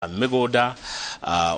Mĩgũnda,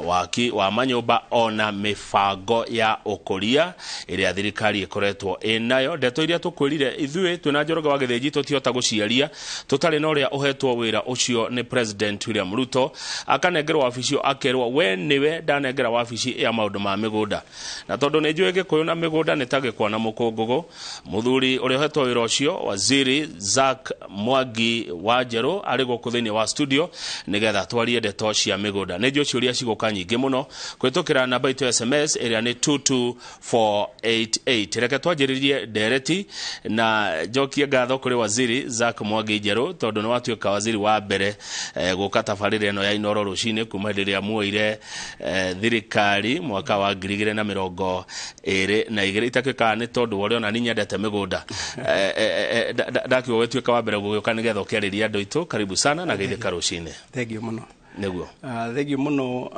waki wa manyũmba ona mĩbango ya ũkũria ĩrĩa thirikari ĩkoretwo ĩnayo. Ndeto iria tũkwĩrire ithuĩ twĩna Njoroge wa Gĩthĩnji tũtihota gũciaria tũtarĩ na ũrĩa ũhetwo wĩra ũcio nĩ President William Ruto, akanengerwo wabici ĩyo, akerwo we nĩwe ndanengera wabici ya maũndũ ma mĩgũnda. Na tondũ nĩ njũĩ Gĩkũyũ na mĩgũnda nĩ ta gĩkwa na mũkũngũgũ, mũthuri ũrĩa ũhetwo wĩra ũcio, Waziri Zack Mwangi wa Njerũ, arĩ gũkũ thĩinĩ wa studio nĩgetha twarie ndeto cia mĩgũnda. Nĩ njũĩ ciũria cigũka nyingĩ mũno kũhĩtũkĩra namba itũ ya SMS ĩrĩa nĩ 22488. Reke twanjĩrĩrie ndereti na njokie ngatho kũrĩ Waziri Zack Mwangi Njerũ tondũ nĩ watuĩka waziri wa mbere gũka tabarĩra ĩno ya Inoro rũcinĩ kuma hĩndĩ ĩrĩa muoire thirikari mwaka wa 2022. Itakĩkaga nĩ tondũ wa ũrĩa ona niĩ nyendete mĩgũnda, ndakiuga ũgĩtuĩka wa mbere gũgĩũka nĩgetha ũkĩarĩria andũ aitũ. Karibu sana na geithĩka rũcinĩ. Thengiũ mũno. Nĩguo. Thengiũ mũno,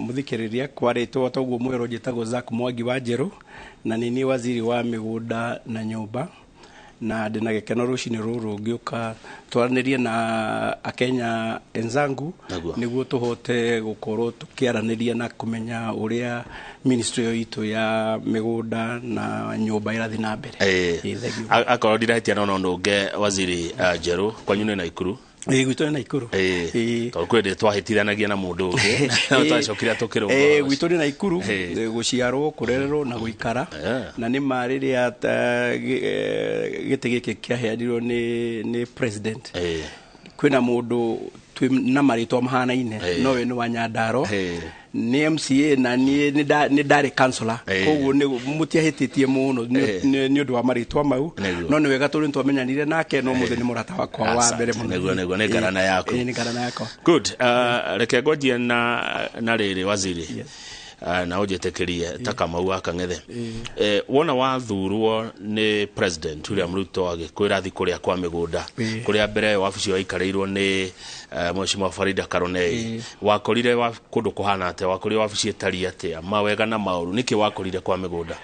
mũthikĩrĩria kwarĩtwo toguo mwerũ. Njĩtagwo Zack Mwangi wa Njerũ na nĩ niĩ waziri wa mĩgũnda na nyũmba, na ndĩna gĩkeno rũcinĩ rũrũ ngĩũka twaranĩrie na akenya enzangu nĩguo tũhote gũkorwo tũkĩaranĩria na kũmenya ũrĩa ministry ĩyo itũ ya mĩgũnda na nyũmba ĩrathiĩ na mbere. Ĩĩ, thengiũ. Akorwo ndirahĩtia no nũnge Waziri Njerũ, kwanyu nĩ Naikuru? Ĩĩ, gwitũ nĩ Naikuru. Ĩĩ. Tondũ kwĩ hĩndĩ twahĩtithanagia na mũndũ ũngĩ no twacokire tũkĩrũnga ũhoro ũcio. Gwitũ nĩ Naikuru, gũciarwo, kũrererwo na gũikara. Na nĩ ma rĩrĩa gĩtĩ gĩkĩ kĩaheanirwo nĩ president, kwĩna mũndũ twĩ na marĩtwa mahanaine, no we nĩ wa Nyandarua, nĩ MCA na niĩ nĩ ndarĩ councillor, koguo nĩ mũtiahĩtĩtie mũno nĩ ũndũ wa marĩtwa mau. No nĩ wega tondũ nĩ twamenyanire nake no mũthĩ nĩ mũrata wakwa wa mbere mũno. Nĩguo, nĩ ngarana yaku. Ĩĩ, nĩ ngarana yakwa. Good. Reke ngwanjie na rĩrĩ, waziri. Yes. Na ũnjĩtĩkĩrie ta Kamau wa Kang'ethe, wona wathurwo nĩ President William Ruto agĩkwĩra thi kũrĩa kwa mĩgũnda, kũrĩa mbere ĩyo wabici ĩyo yaikarĩirwo nĩ Mheshimiwa Farida Karonei, wakorire wa kũndũ kũhana atĩa? Wakorire wabici ĩtariĩ atĩa? Mawega na maũru, nĩkĩ wakorire kwa mĩgũnda?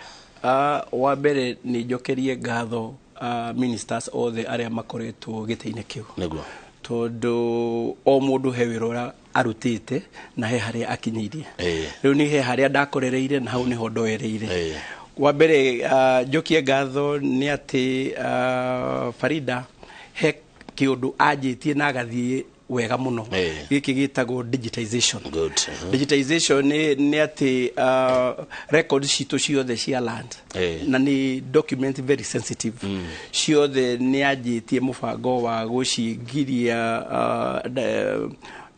Wa mbere nĩ njokerie ngatho ministers othe arĩa makoretwo gĩtĩ-inĩ kĩu, tondũ o mũndũ he wĩra ũrĩa arutĩte na he harĩa akinyĩirie. Rĩu nĩ he harĩa ndakorereire na hau nĩho ndoereire. Wa mbere, njokie ngatho nĩ atĩ Farida he kĩũndũ anjĩtie na agathiĩ wega mũno, gĩkĩ gĩtagwo digitization. Digitization nĩ atĩ records citũ ciothe cia land, na nĩ document very sensitive, ciothe nĩ anjĩtie mũbango wa gũcingiria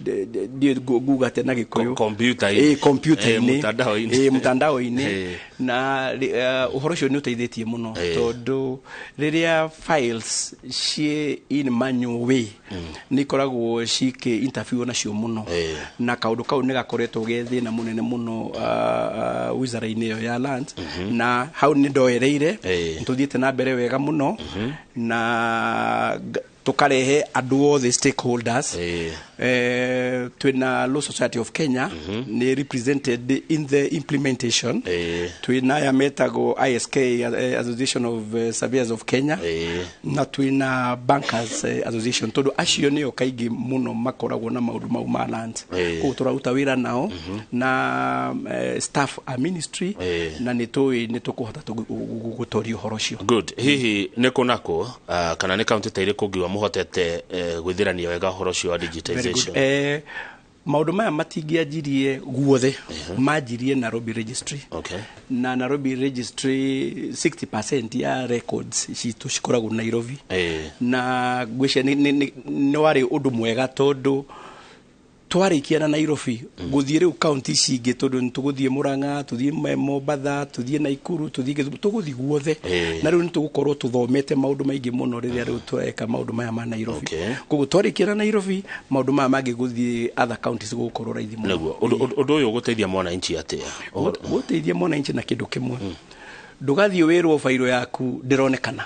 ndiĩ nguga atĩa na Gĩkũyũ. Kompiuta-inĩ. Ĩĩ, kompiuta-inĩ. Ĩĩ, mtandao-inĩ. Ĩĩ, mtandao-inĩ. Na ũhoro ũcio nĩ ũteithĩtie mũno, tondũ rĩrĩa files ciĩ in manual way nĩ ikoragwo cikĩ interview nacio mũno, na kaũndũ kau nĩ gakoretwo ge thĩna mũnene mũno wizara-inĩ ĩyo ya land, na hau nĩ ndoereire. Nĩ tũthiĩte na mbere wega mũno na tũkarehe andũ othe stakeholders. Twĩna Law Society of Kenya nĩ represented in the implementation. Twĩna aya metagwo ISK, Association of Surveyors of Kenya, na twĩna Bankers Association, tondũ acio nĩo kaingĩ mũno makoragwo na maũndũ mau ma land. Koguo tũraruta wĩra nao na staff a ministry, na nĩ tũĩ nĩ tũkũhota gũtoria ũhoro ũcio. Good. Hihi nĩ kũ na kũ, kana nĩ kaunti ta irĩkũ ngiuga mũhotete gwĩthĩrania wega ũhoro ũcio wa Very good. digitization? Maũndũ maya matingĩanjirie guothe, manjirie Nairobi Registry. Na Nairobi Registry 60% ya records citũ cikoragwo Nairobi. Na ngwĩciria nĩ warĩ ũndũ mwega tondũ twarĩkia na Nairobi gũthiĩ rĩu kaunti ici ingĩ, tondũ nĩ tũgũthiĩ Murang'a, tũthiĩ Mombatha, tũthiĩ Naikuru, tũthiĩ Gĩthumo, tũgũthiĩ guothe. Na rĩu nĩ tũgũkorwo tũthomete maũndũ maingĩ mũno rĩrĩa rĩu tũreka maũndũ maya ma Nairobi. Koguo twarĩkia na Nairobi, maũndũ maya mangĩ gũthiĩ other counties gũgũkorwo raithi mũno. Nĩguo. Ũndũ ũyũ ũgũteithia mwananchi atĩa? Gũteithia mwananchi na kĩndũ kĩmwe, ndũgathiĩ wĩrwo bairo yaku ndĩronekana.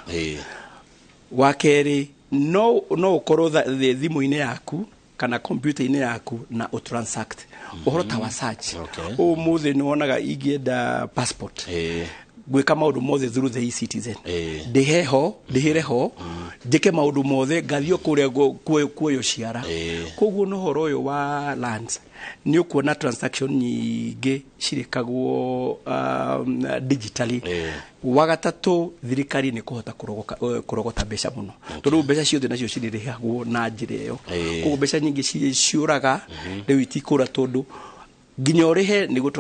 Wa kerĩ, no ũkorwo thimũ-inĩ yaku kana kompiuta-inĩ yaku na ũtransact ũhoro ta wa search. Ũmũthĩ nĩ wonaga ingĩenda passport, Gwĩka maũndũ mothe through the e-Citizen, ndĩhe ho, ndĩhĩre ho, njĩke maũndũ mothe, ngathiĩ o kũrĩa kuoywo ciara. Koguo na ũhoro ũyũ wa lands, nĩ ũkuona transaction nyingĩ cirĩkagwo digitally. Wa gatatũ, thirikari nĩ kũhota kũrogota mbeca mũno, tondũ rĩu mbeca ciothe nacio cirĩrĩhagwo na njĩra ĩyo. Koguo mbeca nyingĩ ciũraga rĩu itikũra, tondũ nginya ũrĩhe nĩguo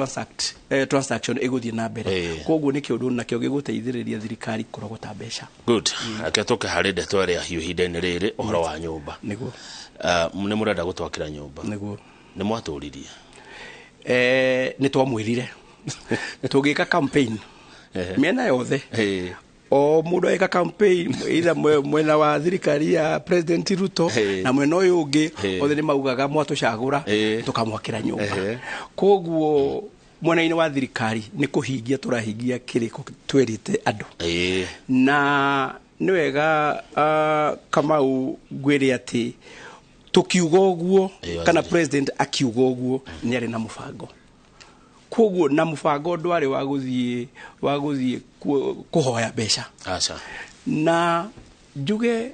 transaction ĩgũthiĩ na mbere. Koguo nĩ kĩũndũ nakĩo gĩgũteithĩrĩria thirikari kũrogota mbeca. Good. Reke tũke harĩ ndeto ĩrĩa hiũ ihinda-inĩ rĩrĩ, ũhoro wa nyũmba. Nĩguo. Nĩ mũrenda gũtwakĩra nyũmba? Nĩguo. Nĩ mwatũririe? Nĩ twamwĩrire tũgĩka campaign mĩena yothe, o mũndũ agĩka campaign, either mwena wa thirikari ya President Ruto na mwena ũyũ ũngĩ, othe nĩ maugaga mwatũcagũra tũkamwakĩra nyũmba. Koguo mwena-inĩ wa thirikari nĩ kũhingia tũrahingia kĩrĩko twĩrĩte andũ. Na nĩ wega, Kamau, ngwĩre atĩ tũkiuga ũguo kana waziri. President akiuga ũguo, nĩ arĩ na mũbango. Koguo na mũbango ndwarĩ wa gũthiĩ kũhoya mbeca. Aca. Na njuge,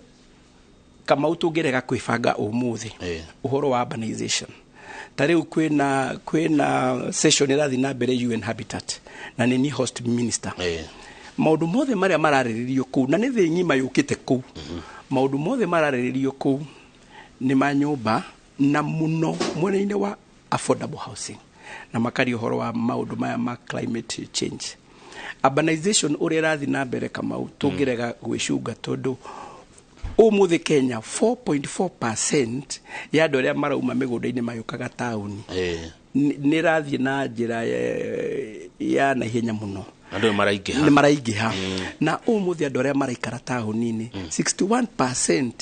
Kamau, tũngĩrega kwĩbanga ũmũthĩ ũhoro wa urbanization, ta rĩu kwĩna session ĩrathiĩ na mbere UN Habitat, na nĩ ni host minister. Maũndũ mothe marĩa mararĩrĩrio kũu, na nĩ thĩ ng'ima yũkĩte kũu, maũndũ mothe mararĩrĩrio kũu nĩ ma nyũmba, na mũno mwena-inĩ wa affordable housing, na makaria ũhoro wa maũndũ maya ma climate change, urbanization ũrĩa ĩrathiĩ na mbere. Kamau, tũngĩrega gwĩcunga, tondũ ũmũthĩ Kenya 4.4% ya andũ arĩa marauma mĩgũnda-inĩ mayũkaga taũni. Nĩ ĩrathiĩ na njĩra ya naihenya mũno. Andũ nĩ maraingĩha. Nĩ maraingĩha, na ũmũthĩ andũ arĩa maraikara taũni-inĩ, 61%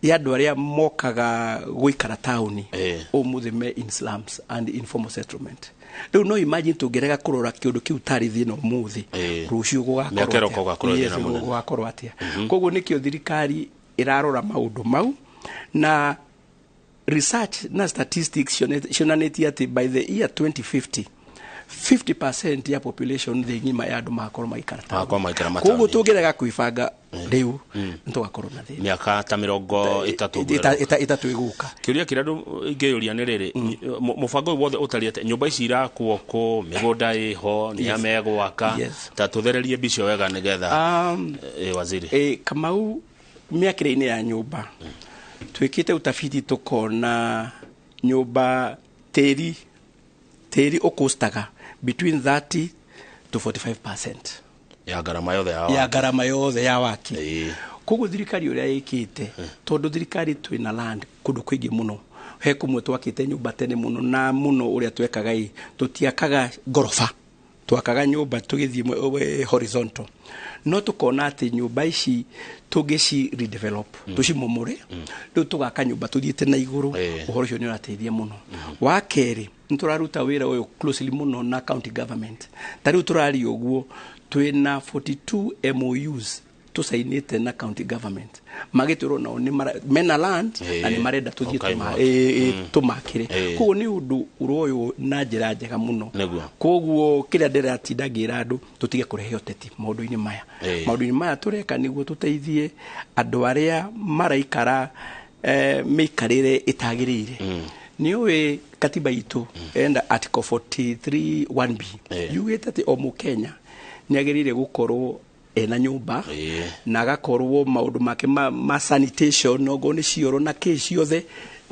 ya andũ arĩa mokaga gũikara taũni ũmũthĩ me in slums and informal settlement. Rĩu no imagine, tũngĩrega kũrora kĩũndũ kĩu tarĩ thĩna ũmũthĩ, rũciũ Mĩaka ĩroka gũgakorwo Yes, thĩna mũnene. gũgakorwo atĩa? Koguo nĩkĩo thirikari ĩrarora maũndũ mau, na research na statistics cionanĩtie atĩ by the year 2050, 50% ya population thĩ ng'ima ya andũ magakorwo magĩikara taũni. Magakorwo magĩikara Koguo mataũni. tũngĩrega kwĩbanga rĩu, nĩ tũgakorwo na thĩna Mĩaka ta 30 ũguo ĩroka. 30 ĩgũka. Kĩũria kĩrĩa andũ ingĩyũria nĩ rĩrĩ, mũbango ũyũ wothe ũtariĩ atĩa? Nyũmba ici irakwo kũ? Mĩgũnda ĩho? Nĩ amegwaka? Ta tũthererie mbica wega nĩgetha waziri. Kamau, mĩakĩre-inĩ ya nyũmba, twĩkĩte utafiti tũkona nyũmba tĩri ũkostaga between 30 to 45% ya ngarama yothe ya ya ngarama yothe ya waki. Koguo thirikari ũrĩa ĩkĩte, tondũ thirikari twĩna land kũndũ kũingĩ mũno, he kũmwe twakĩte nyũmba tene mũno, na mũno ũrĩa twekaga ĩ, tũtiakaga ngoroba, twakaga nyũmba tũgĩthiĩ horizontal, no tũkona atĩ nyũmba ici tũngĩci redevelop, tũcimomore, rĩu tũgaka nyũmba tũthiĩte na igũrũ. Ũhoro ũcio nĩ ũrateithia mũno. Wa kerĩ, nĩ tũraruta wĩra ũyũ closely mũno na county government. Ta rĩu tũraria ũguo, twĩna 42 MOUs tũcainĩte na county government, magĩtwĩrwo nao nĩ mena land na nĩ marenda tũthiĩ Ũkai mwaki. Tũmakĩre. Koguo nĩ ũndũ ũroywo na njĩra njega mũno. Koguo kĩrĩa ndĩratinda ngĩra andũ, tũtige kũrehe ũteti maũndũ-inĩ maya. Maũndũ-inĩ maya tũreka nĩguo tũteithie andũ arĩa maraikara mĩikarĩre ĩtagĩrĩire. Nĩ ũĩ katiba itũ enda article 43 1B yugĩte atĩ o mũkenya nĩ agĩrĩire gũkorwo ena nyũmba na agakorwo maũndũ make ma sanitation, okorwo nĩ cioro na kĩ ciothe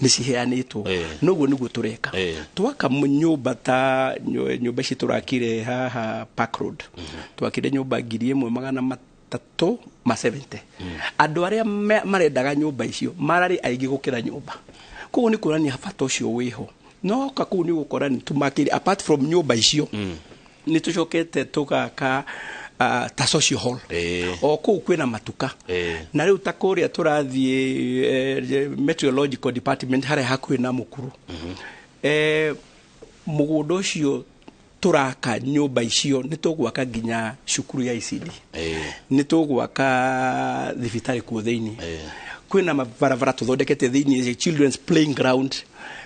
nĩ ciheanĩtwo. Noguo nĩguo tũreka. Twaka nyũmba ta nyũmba ici tũrakire haha Park Road, twakire nyũmba 1370. Andũ arĩa marendaga nyũmba icio mararĩ aingĩ gũkĩra nyũmba. Koguo nĩ kuonania bata ũcio wĩho. No oka kũu nĩ ũgũkora nĩ tũmakĩire, apart from nyũmba icio, nĩ tũcokete tũgaka ta social hall. O kũu kwĩna matuka. Na rĩu ta kũrĩa tũrathiĩ meteorological department harĩa hakuhĩ na mũkuru, mũgũnda ũcio tũraka nyũmba icio, nĩ tũgwaka nginya cukuru ya ECD, nĩ tũgwaka thibitarĩ kuo thĩinĩ, kwĩna mabarabara tũthondekete thĩinĩ, children's playing ground,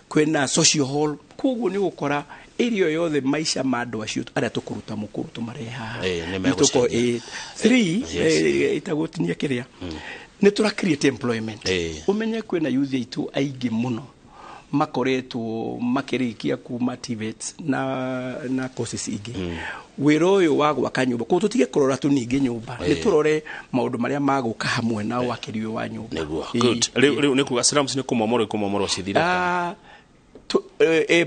kwĩna social hall. Koguo nĩ gũkora Area yothe maica ma andũ acio arĩa tũkũruta mũkũrũ tũmarehe haha. Nĩ megũcenjia. Three, itagũtinia kĩrĩa nĩ tũra create employment. Ũmenye kwĩna youth aitũ aingĩ mũno makoretwo makĩrĩkia kuma TVET na courses ingĩ. Wĩra ũyũ wa gwaka nyũmba, koguo tũtige kũrora tu ningĩ nyũmba, nĩ tũrore maũndũ marĩa magũka hamwe na wakĩri ũyũ wa nyũmba. Nĩguo. Good. Rĩu nĩ kuga slums nĩ kũmomorwo ikũmomorwo cithire?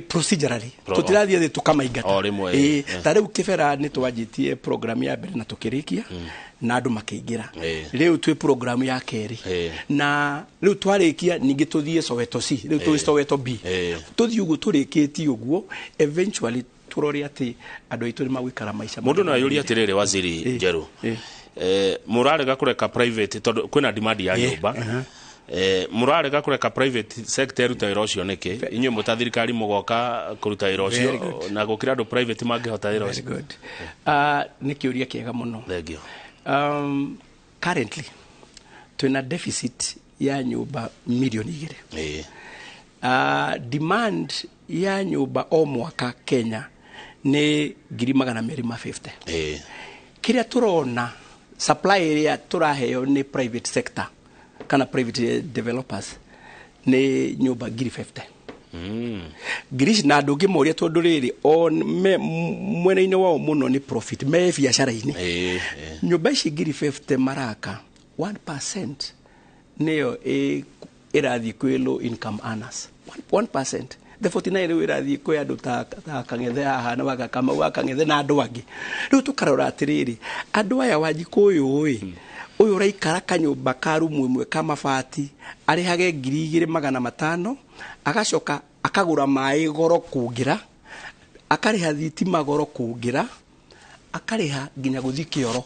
Procedurally tũtirathiĩ thĩ tũkamaingata o rĩmwe. Ta rĩu Kĩbera nĩ twanjĩtie program ya mbere na tũkĩrĩkia na andũ makĩingĩra. Rĩu twĩ program ya kerĩ na rĩu twarĩkia ningĩ tũthiĩ Soweto C, rĩu twĩ Soweto B, tũthiĩ ũguo tũrĩkĩtie ũguo, eventually tũrore atĩ andũ aitũ nĩ magũikara maica. Mũndũ no ayũrie atĩrĩrĩ, Waziri Njeru, mũrarega kũreka private tondũ kwĩna demand ya nyũmba, mũrarega kũreka private sector ĩrute wĩra ũcio nĩkĩ? Inyuĩ mũta thirikari mũgoka kũruta wĩra ũcio na gũkĩra andũ private mangĩhota wĩra ũcio. Good. Nĩ kĩũria kĩega mũno. Thank you. Currently twĩna deficit ya nyũmba 2 million. Demand ya nyũmba o mwaka Kenya nĩ 250,000. Kĩrĩa tũrona, supply ĩrĩa tũraheo nĩ private sector kana private developers nĩ nyũmba 50,000. Ngiri ici na ndũngĩmoria tondũ rĩrĩ o mwena-inĩ wao mũno nĩ profit me biacara-inĩ. Nyũmba ici 50,000 maraka, 1% nĩyo ĩrathiĩ kwĩ low income earners, 1%. The 49 rĩu ĩrathiĩ kwĩ andũ ta Kang'ethe haha na Wagakamau wa Kang'ethe na andũ angĩ. Rĩu tũkarora atĩrĩrĩ, andũ aya Wanjikũ ũyũ ĩ ũyũ ũraikara kanyũmba ka rumu ĩmwe ka mabati arĩhage 2,500, agacoka akagũra maĩ goro kũngĩra, akarĩha thitima goro kũngĩra, akarĩha nginya gũthiĩ kĩoro.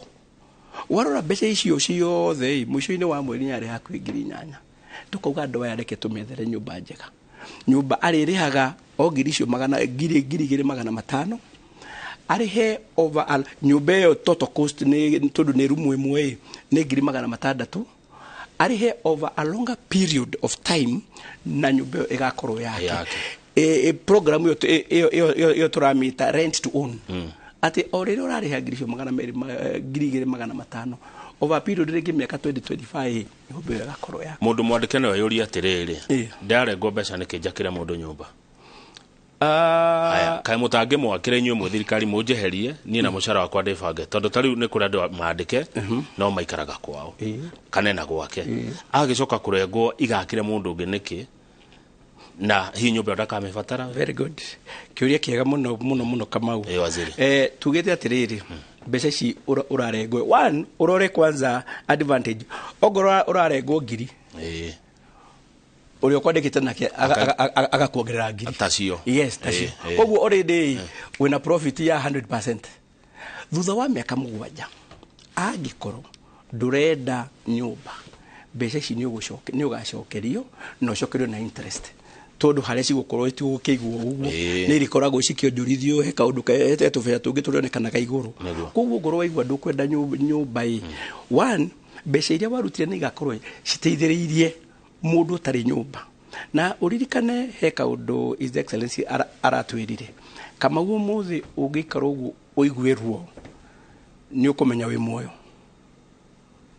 Warora mbeca icio ciothe, mũico-inĩ wa mweri nĩ arĩha hakuhĩ 8,000. Tũkauga andũ aya reke tũmethere nyũmba njega, nyũmba arĩrĩhaga o ngiri icio magana 2,500, arĩhe over nyũmba ĩyo total cost nĩ tondũ nĩ rumu ĩmwe nĩ 600,000, arĩhe over a longer period of time na nyũmba ĩyo ĩgakorwo yake. Program ĩyo tũramĩta rent to own, atĩ o rĩrĩa ũrarĩha ngiri icio magana merĩ, 2,500, over a period rĩngĩ mĩaka 2025, nyũmba ĩyo ĩgakorwo yake. Mũndũ mwandĩke no eyũrie atĩrĩrĩ, ndarengwo mbeca nĩkĩ njakĩre mũndũ nyũmba? Kaĩ mũtangĩmwakĩra inyuĩ mwĩ thirikari mũnjeherie niĩ na mũcara wakwa ndĩbange? Tondũ ta rĩu nĩ kũrĩ andũ mandĩke no maikaraga kwao kana na gwake, agĩcoka kũrengwo igakĩre mũndũ ũngĩ nĩkĩ, na hihi nyũmba ĩyo ndakamĩbatara? Very good, kĩũria kĩega mũno mũno mũno, Kamau. Waziri. Tugĩte atĩrĩrĩ, mbeca ici ũrarengwo, one, ũrore kwanza advantage, ongorwo ũrarengwo ngiri, ũrĩa ũkwandĩkĩte nake agakuongerera ngiri tacio. Yes, tacio. Koguo already wĩna profit ya 100%. Thutha wa mĩaka 7, angĩkorwo ndũrenda nyũmba, mbeca ici nĩ ũgacokerio na ũcokerio na interest, tondũ harĩa cigũkorwo itigũkĩigwo ũguo, nĩ irikoragwo cikĩonjorithio he kaũndũ he tũbeca tũngĩ tũrĩonekanaga igũrũ. Koguo ngorwo waigua ndũkwenda nyũmba ĩ, one, mbeca iria warutire nĩ igakorwo citeithĩrĩirie mũndũ ũtarĩ nyũmba. Na ũririkane he kaũndũ His Excellency aratwĩrire, Kamau, ũmũthĩ ũngĩikara ũguo ũigue ruo, nĩ ũkũmenya wĩ muoyo,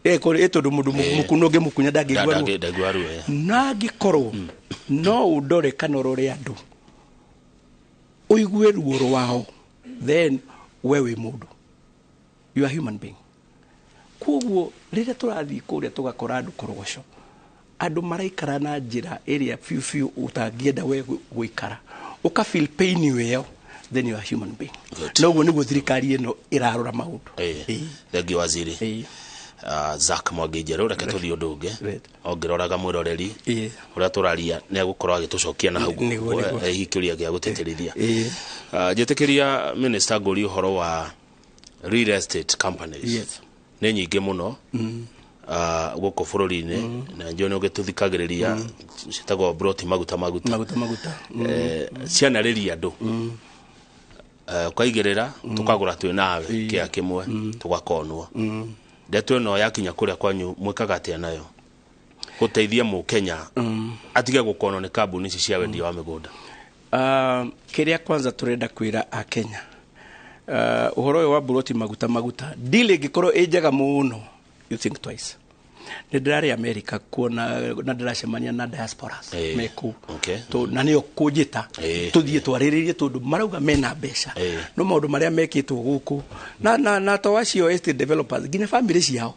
ĩ tondũ mũndũ mũkuno ũngĩmũkunya ndangĩigua ruo. Ndaigua ruo. Na angĩkorwo no ũndore kana ũrore andũ ũigue ruo rwao, then we wĩ mũndũ, you are human being. Koguo rĩrĩa tũrathiĩ kũrĩa tũgakora andũ korogoco, andũ maraikara na njĩra ĩrĩa biũ biũ ũtangĩenda we gũikara, ũka feel pain ĩyo, then you are human being. Na ũguo nĩguo thirikari ĩno ĩrarora maũndũ. Thengiũ, waziri. Zack Mwangi Njerũ, reke tũthiĩ ũndũ ũngĩ. Ongĩroraga mwĩroreri ũrĩa tũraria nĩ egũkorwo agĩtũcokia na hau hihi kĩũria gĩa gũtĩtĩrithia. Njĩtĩkĩria, minister, ngũrie ũhoro wa real estate companies. Nĩ nyingĩ mũno gũkũ bũrũri-inĩ na njũĩ nĩ ũgĩtũthikagĩrĩria, ciĩtagwo broti maguta maguta. Maguta maguta. Cianarĩria andũ ũkaigĩrĩra tũkagũra twĩ nawe kĩa kĩmwe tũgakonwo. Ndeto ĩno yakinya kũrĩa kwanyu, mwĩkaga atĩa nayo gũteithia mũkenya atige gũkonwo nĩ kambuni ici cia wendia wa mĩgũnda? Kĩrĩa kwanza tũrenda kwĩra Akenya, ũhoro ũyũ wa buroti maguta maguta, deal ĩngĩkorwo ĩ njega mũno, you think twice. Nĩ ndĩrarĩ America kuona na ndĩracemania na diasporas me kũu. Na nĩo kũnjĩta tũthiĩ twarĩrĩrie, tondũ marauga mena mbeca, no maũndũ marĩa mekĩtwo gũkũ na to acio estate developers, nginya family ciao,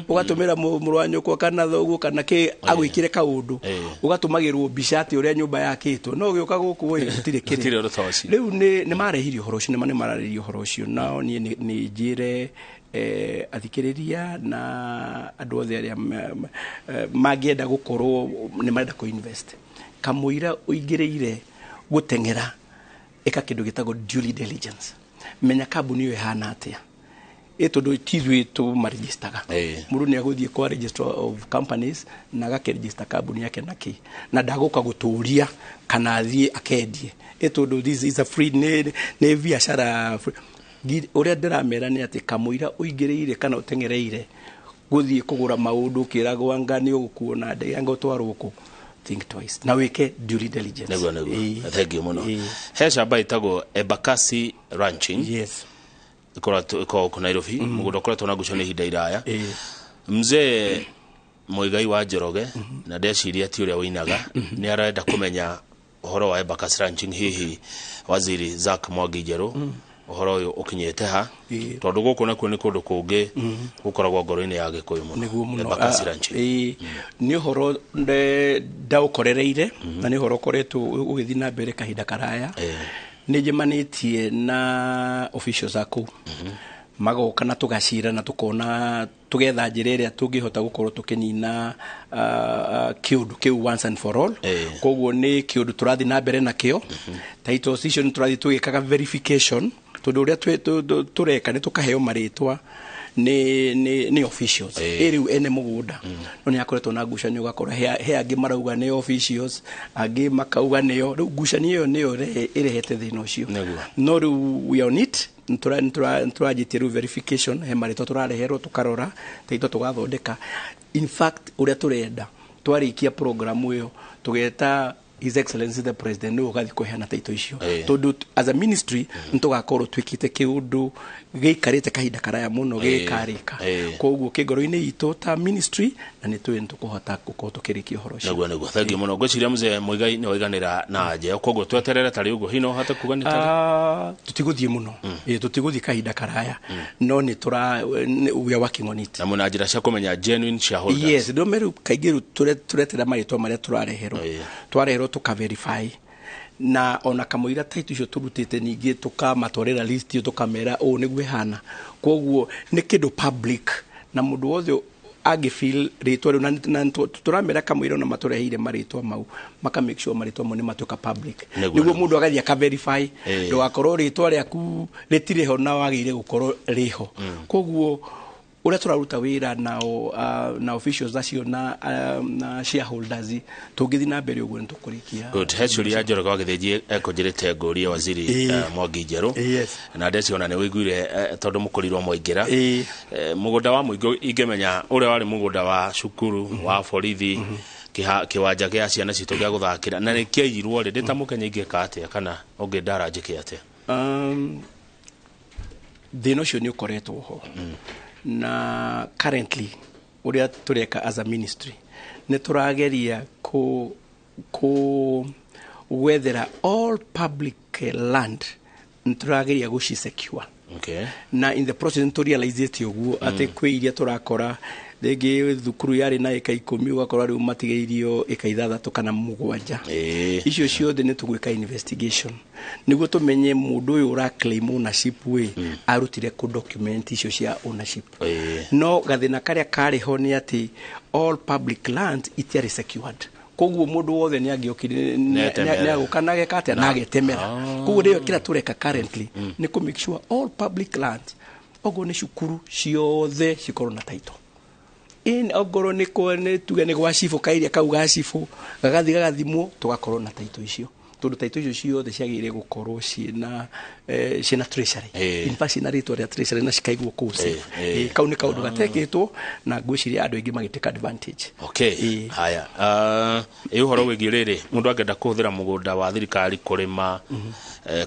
ũgatũmĩra mũrũ wa nyũkwa kana thoguo kana kĩ agwĩkĩre kaũndũ, ũgatũmagĩrwo mbica atĩ ũrĩa nyũmba yakĩtwo, no ũgĩũka gũkũ ĩ gũtirĩ. Gũtirĩ kĩrĩa ũndũ ta ũcio. Rĩu nĩ marehire ũhoro ũcio, nĩ mararĩria ũhoro ũcio nao. Niĩ nĩ njĩre athikĩrĩria na andũ othe arĩa mangĩenda gũkorwo nĩ marenda kũ-invest, kamũira ũingĩrĩire gũteng'era, ĩka kĩndũ gĩtagwo due diligence. Menya kambuni ĩyo ĩhana atĩa, ĩ tondũ ti ithuĩ tũmaregistaga. Mũndũ nĩ agũthiĩ kwa registrar of companies na agakĩregister kambuni yake na kĩ, na ndagũka gũtũria kana athiĩ akendie, ĩ tondũ this is a free, nĩ biacara free. Ũrĩa ndĩramera nĩ atĩ kamũira ũingĩrĩire kana ũteng'ereire gũthiĩ kũgũra maũndũ ũkĩragwo anga nĩ ũgũkuo na ndege, anga ũtwarwo kũ, think twice na wĩke due diligence. Nĩguo. Thank you mũno. He camba ĩtagwo Embakasi Ranching. Ĩkoragwo kũ Nairobi, mũgũnda ũkoretwo na ngucanio ihinda iraya. Mzee Muigai wa Njoroge, na ndeciria ti ũrĩa ũinaga, nĩ arenda kũmenya ũhoro wa Embakasi Ranching. Hihi waziri Zack Mwangi Njerũ, ũhoro ũyũ ũkinyĩte ha? Tondũ gũkũ nakuo nĩ kũndũ kũngĩ gũkoragwo ngoro-inĩ ya Gĩkũyũ mũno. Nĩguo mũno. Embakasi Ranching. Ĩĩ, nĩ ũhoro ndaũkorereire na nĩ ũhoro ũkoretwo ũgĩthiĩ na mbere kahinda karaya. Nĩ njemanĩtie na officials a kũu, magoka na tũgacira na tũkona tũgetha njĩra ĩrĩa tũngĩhota gũkorwo tũkĩnina kĩũndũ kĩu once and for all. Koguo nĩ kĩũndũ tũrathiĩ na mbere nakĩo. Titles icio nĩ tũrathiĩ tũgĩkaga verification, tondũ ũrĩa tũreka nĩ tũkaheo marĩtwa nĩ officials, ĩ rĩu ene mũgũnda no nĩ akoretwo na ngucanio, ũgakora he angĩ marauga nĩ officials, angĩ makauga nĩo. Rĩu ngucanio ĩyo nĩyo ĩrehete thĩna ũcio. No rĩu we are on it. Nĩtũranjĩtie rĩu verification, he marĩtwa tũrareherwo, tũkarora taitũ, tũgathondeka. In fact, ũrĩa tũrenda, twarĩkia program ĩyo, tũgeta His Excellency the President, nĩwe ũgathiĩ kũheana taito icio, tondũ as a ministry nĩtũgakorwo twĩkĩte kĩũndũ gĩikarĩte kahinda karaya mũno gĩkarĩka. Koguo kĩ ngoro-inĩ itũ ta ministry na nĩ tũĩ nĩtũkũhota gũkorwo tũkĩrĩkia ũhoro ũcio. Nĩguo, thank you mũno. Ngwĩciria mzee Muigai nĩ waiganĩra na njeo, koguo tweterere tarĩ ũguo hihi no ũhote kuga nĩ tarĩ? Tũtigũthiĩ mũno. Ĩĩ, tũtigũthiĩ kahinda karaya, no nĩ tũra we are working on it. Na mwĩna njĩra cia kũmenya genuine shareholders? Yes, ndome rĩu kaingĩ rĩu tũretera marĩtwa marĩa tũrareherwo. Twareherwo tũkaverify, na ona kamũira taitũ icio tũrutĩte, ningĩ tũkamatwarĩra list ĩyo, tũkamera ũũ nĩguo ĩhana. Koguo nĩ kĩndũ public na mũndũ wothe angĩ feel rĩtwa rĩu na tũramera kamũira ona matũreheire marĩtwa mau, maka make sure marĩtwa mau nĩ matuĩka public, nĩguo mũndũ agathiĩ akaverify, ndũgakorwo rĩtwa rĩaku rĩtirĩ ho na wagĩrĩire gũkorwo rĩho. Koguo ũrĩa tũraruta wĩra nao, na officials acio na shareholders, tũngĩthiĩ na mbere ũguo nĩ tũkũrĩkia. Good. He ciũria Njoroge wa Gĩthĩnji ekũnjĩrĩte ngũrie waziri Mwangi Njerũ. Na ndeciona nĩ ũiguire, tondũ mũkorirwo mwaingĩra mũgũnda wa mũingĩ, ingĩmenya ũrĩa warĩ mũgũnda wa cukuru wa borithi, kĩwanja gĩa ciana citũ gĩa gũthakĩra, na nĩ kĩaiyirwo rĩ, ndĩ ta mũkenya ingĩka atĩa, kana ũngĩndara njĩke atĩa? Thĩna ũcio nĩ ũkoretwo ho, na currently ũrĩa tũreka as a ministry nĩ tũrageria kũ gwethera all public land, nĩ tũrageria gũci secure. Na in the process nĩ tũrealizĩte ũguo atĩ kwĩ iria tũrakora rĩngĩ thukuru yarĩ na ĩka 10, ũgakora rĩu matigĩirio ĩka 6 kana 7. Icio ciothe nĩ tũgwĩka investigation nĩguo tũmenye mũndũ ũyũ ũra claim ownership wĩ arutire kũ document icio cia ownership. No gathĩna karĩa karĩ ho nĩ atĩ all public land itiarĩ secured, koguo mũndũ wothe nĩ angĩokire. Nĩetemera. Nĩ agũka na ageka atĩa na agetemera. Koguo rĩo kĩrĩa tũreka currently nĩ kũ make sure all public land, okorwo nĩ cukuru ciothe, cikorwo na title in, ongorwo nĩ tuge nĩ gwa cibũ, kairia kau ga cibũ gagathiĩ gagathimwo, tũgakorwo na title icio. Tondu title icio ciothe ciagĩrĩire gũkorwo ciĩna ciĩna treasury. In fact, ciĩna rĩtwa rĩa treasury na cikaigwo kũu safe. Kau nĩ kaũndũ gatekĩtwo na ngwĩciria andũ aingĩ magĩtake advantage. Okay. Haya, ĩ ũhoro wĩgiĩ rĩrĩ, mũndũ angĩenda kũhũthĩra mũgũnda wa thirikari kũrĩma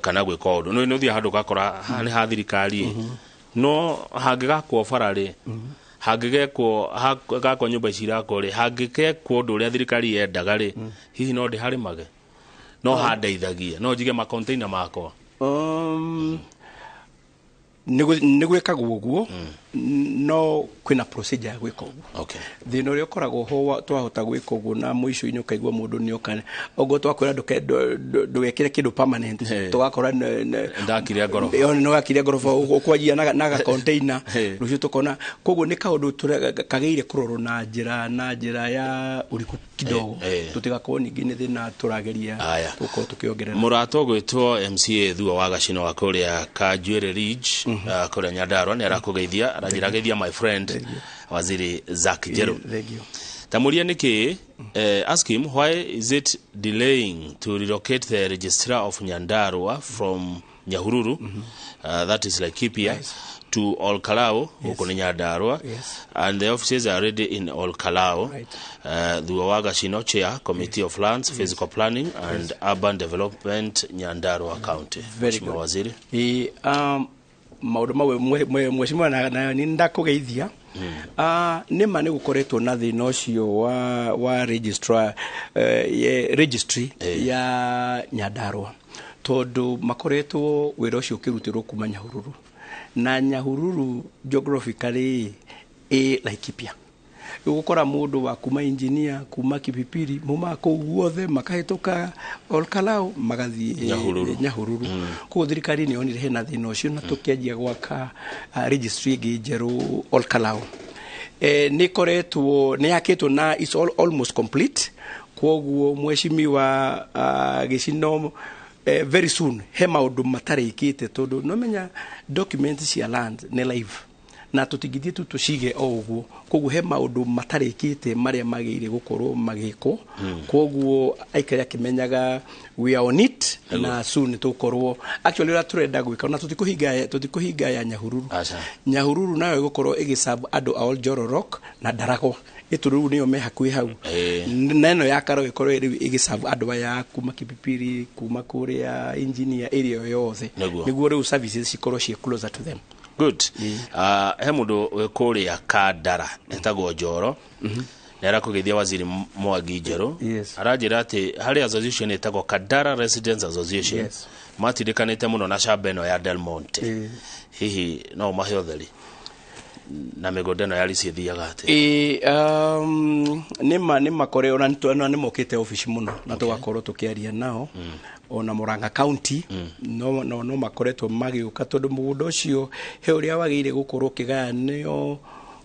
kana gwĩka ũndũ, nĩ ũthiaga handũ ũgakora haha nĩ ha thirikari, no hangĩgakwo bara rĩ, hangĩgekwo gakwo nyũmba ici irakwo rĩ, hangĩgekwo ũndũ ũrĩa thirikari yendaga rĩ, hihi no ndĩharĩmage, no handeithagie, no njige makonteina makwa? Nĩ gwĩkagwo ũguo, no kwĩna procedure ya gwĩka ũguo. Thĩna ũrĩa ũkoragwo ho, twahota gwĩka ũguo na mũico-inĩ ũkaigua mũndũ nĩ oka ũguo twakwĩra ndũgekĩre kĩndũ permanent, tũgakora Ndakire ngoroba. Nĩ wakire ngoroba, ũkwanjia na ga container, rũciũ tũkona. Koguo nĩ kaũndũ kagĩrĩire kũrorwo na njĩra ya ũriku kidogo, tũtigakorwo ningĩ nĩ thĩna tũrageria gũkorwo tũkĩongerera. Mũrata ũgwĩtwo MCA Thua wa Gacino wa kũrĩa Kanjuĩrĩ Ridge, kũrĩa Nyandarua, nĩ arakũgeithia, aranjĩra geithia my friend Waziri Zack Njeru. Thank you. Tamuria nĩkĩ, ask him why is it delaying to relocate the registrar of Nyandarua from Nyahururu, that is Laikipia, to Olkalou, huko ni Nyandarua, and the offices are already in Olkalou. Thua wa Gacino, chair, Committee of Lands, Physical Planning and Urban Development, Nyandarua County. Very Mheshimiwa good. Waziri. Ĩ, maũndũ mau mheshimiwa na nĩ ndakũgeithia. Nĩ ma nĩ gũkoretwo na thĩna ũcio wa registrar, registry ya Nyandarua, tondũ makoretwo wĩra ũcio ũkĩrutĩrwo kuma Nyahururu, na Nyahururu geographically ĩ Laikipia. Rĩu gũkora mũndũ wa kuma engineer kuma Kipipiri mumaga kũu guothe makahĩtũka Olkalou magathiĩ Nyahururu. Nyahururu. Koguo thirikari nĩ yonire hena thĩna ũcio na tũkĩanjia gwaka registry ĩngĩ njerũ Olkalou. Nĩ ĩkoretwo nĩ yakĩtwo na it's almost complete. Koguo mheshimiwa Gĩcino, very soon he maũndũ matarĩkĩte, tondũ nomenya document cia land nĩ live na tũtingĩthiĩ tu tũcige o ũguo. Koguo he maũndũ matarĩkĩte marĩa magĩrĩire gũkorwo magĩkwo. Koguo aikare akĩmenyaga we are on it, na soon nĩ tũgũkorwo actually ũrĩa tũrenda gwĩka na tũtikũhinga ya Nyahururu. Aca. Nyahururu nayo ĩgũkorwo ĩgĩserve andũ a Oljororok na Ndaragwa, ĩtũ rĩu nĩyo me hakuhĩ hau, na ĩno ya Karo ĩkorwo rĩu ĩgĩserve andũ aya kuma Kipipiri, kuma kũrĩa engineer area ĩyo yothe, nĩguo rĩu services cikorwo ciĩ closer to them. Good. He mũndũ wĩ kũrĩa Kandara etagwo Njoro, nĩ arakũgeithia Waziri Mwangi Njerũ. Aranjĩra atĩ harĩ association ĩtagwo Kandara Residents Association, matindĩkanĩte mũno na shamba ĩno ya Del Monte. Hihi no ũmahe ũtheri na mĩgũnda ĩno ya risi ĩthiaga atĩa? Ĩ, nĩma makore ona nĩ mokĩte ofici mũno na tũgakorwo tũkĩaria nao, ona Murang'a County no makoretwo magĩũka, tondũ mũgũnda ũcio he ũrĩa wagĩrĩire gũkorwo ũkĩgayanio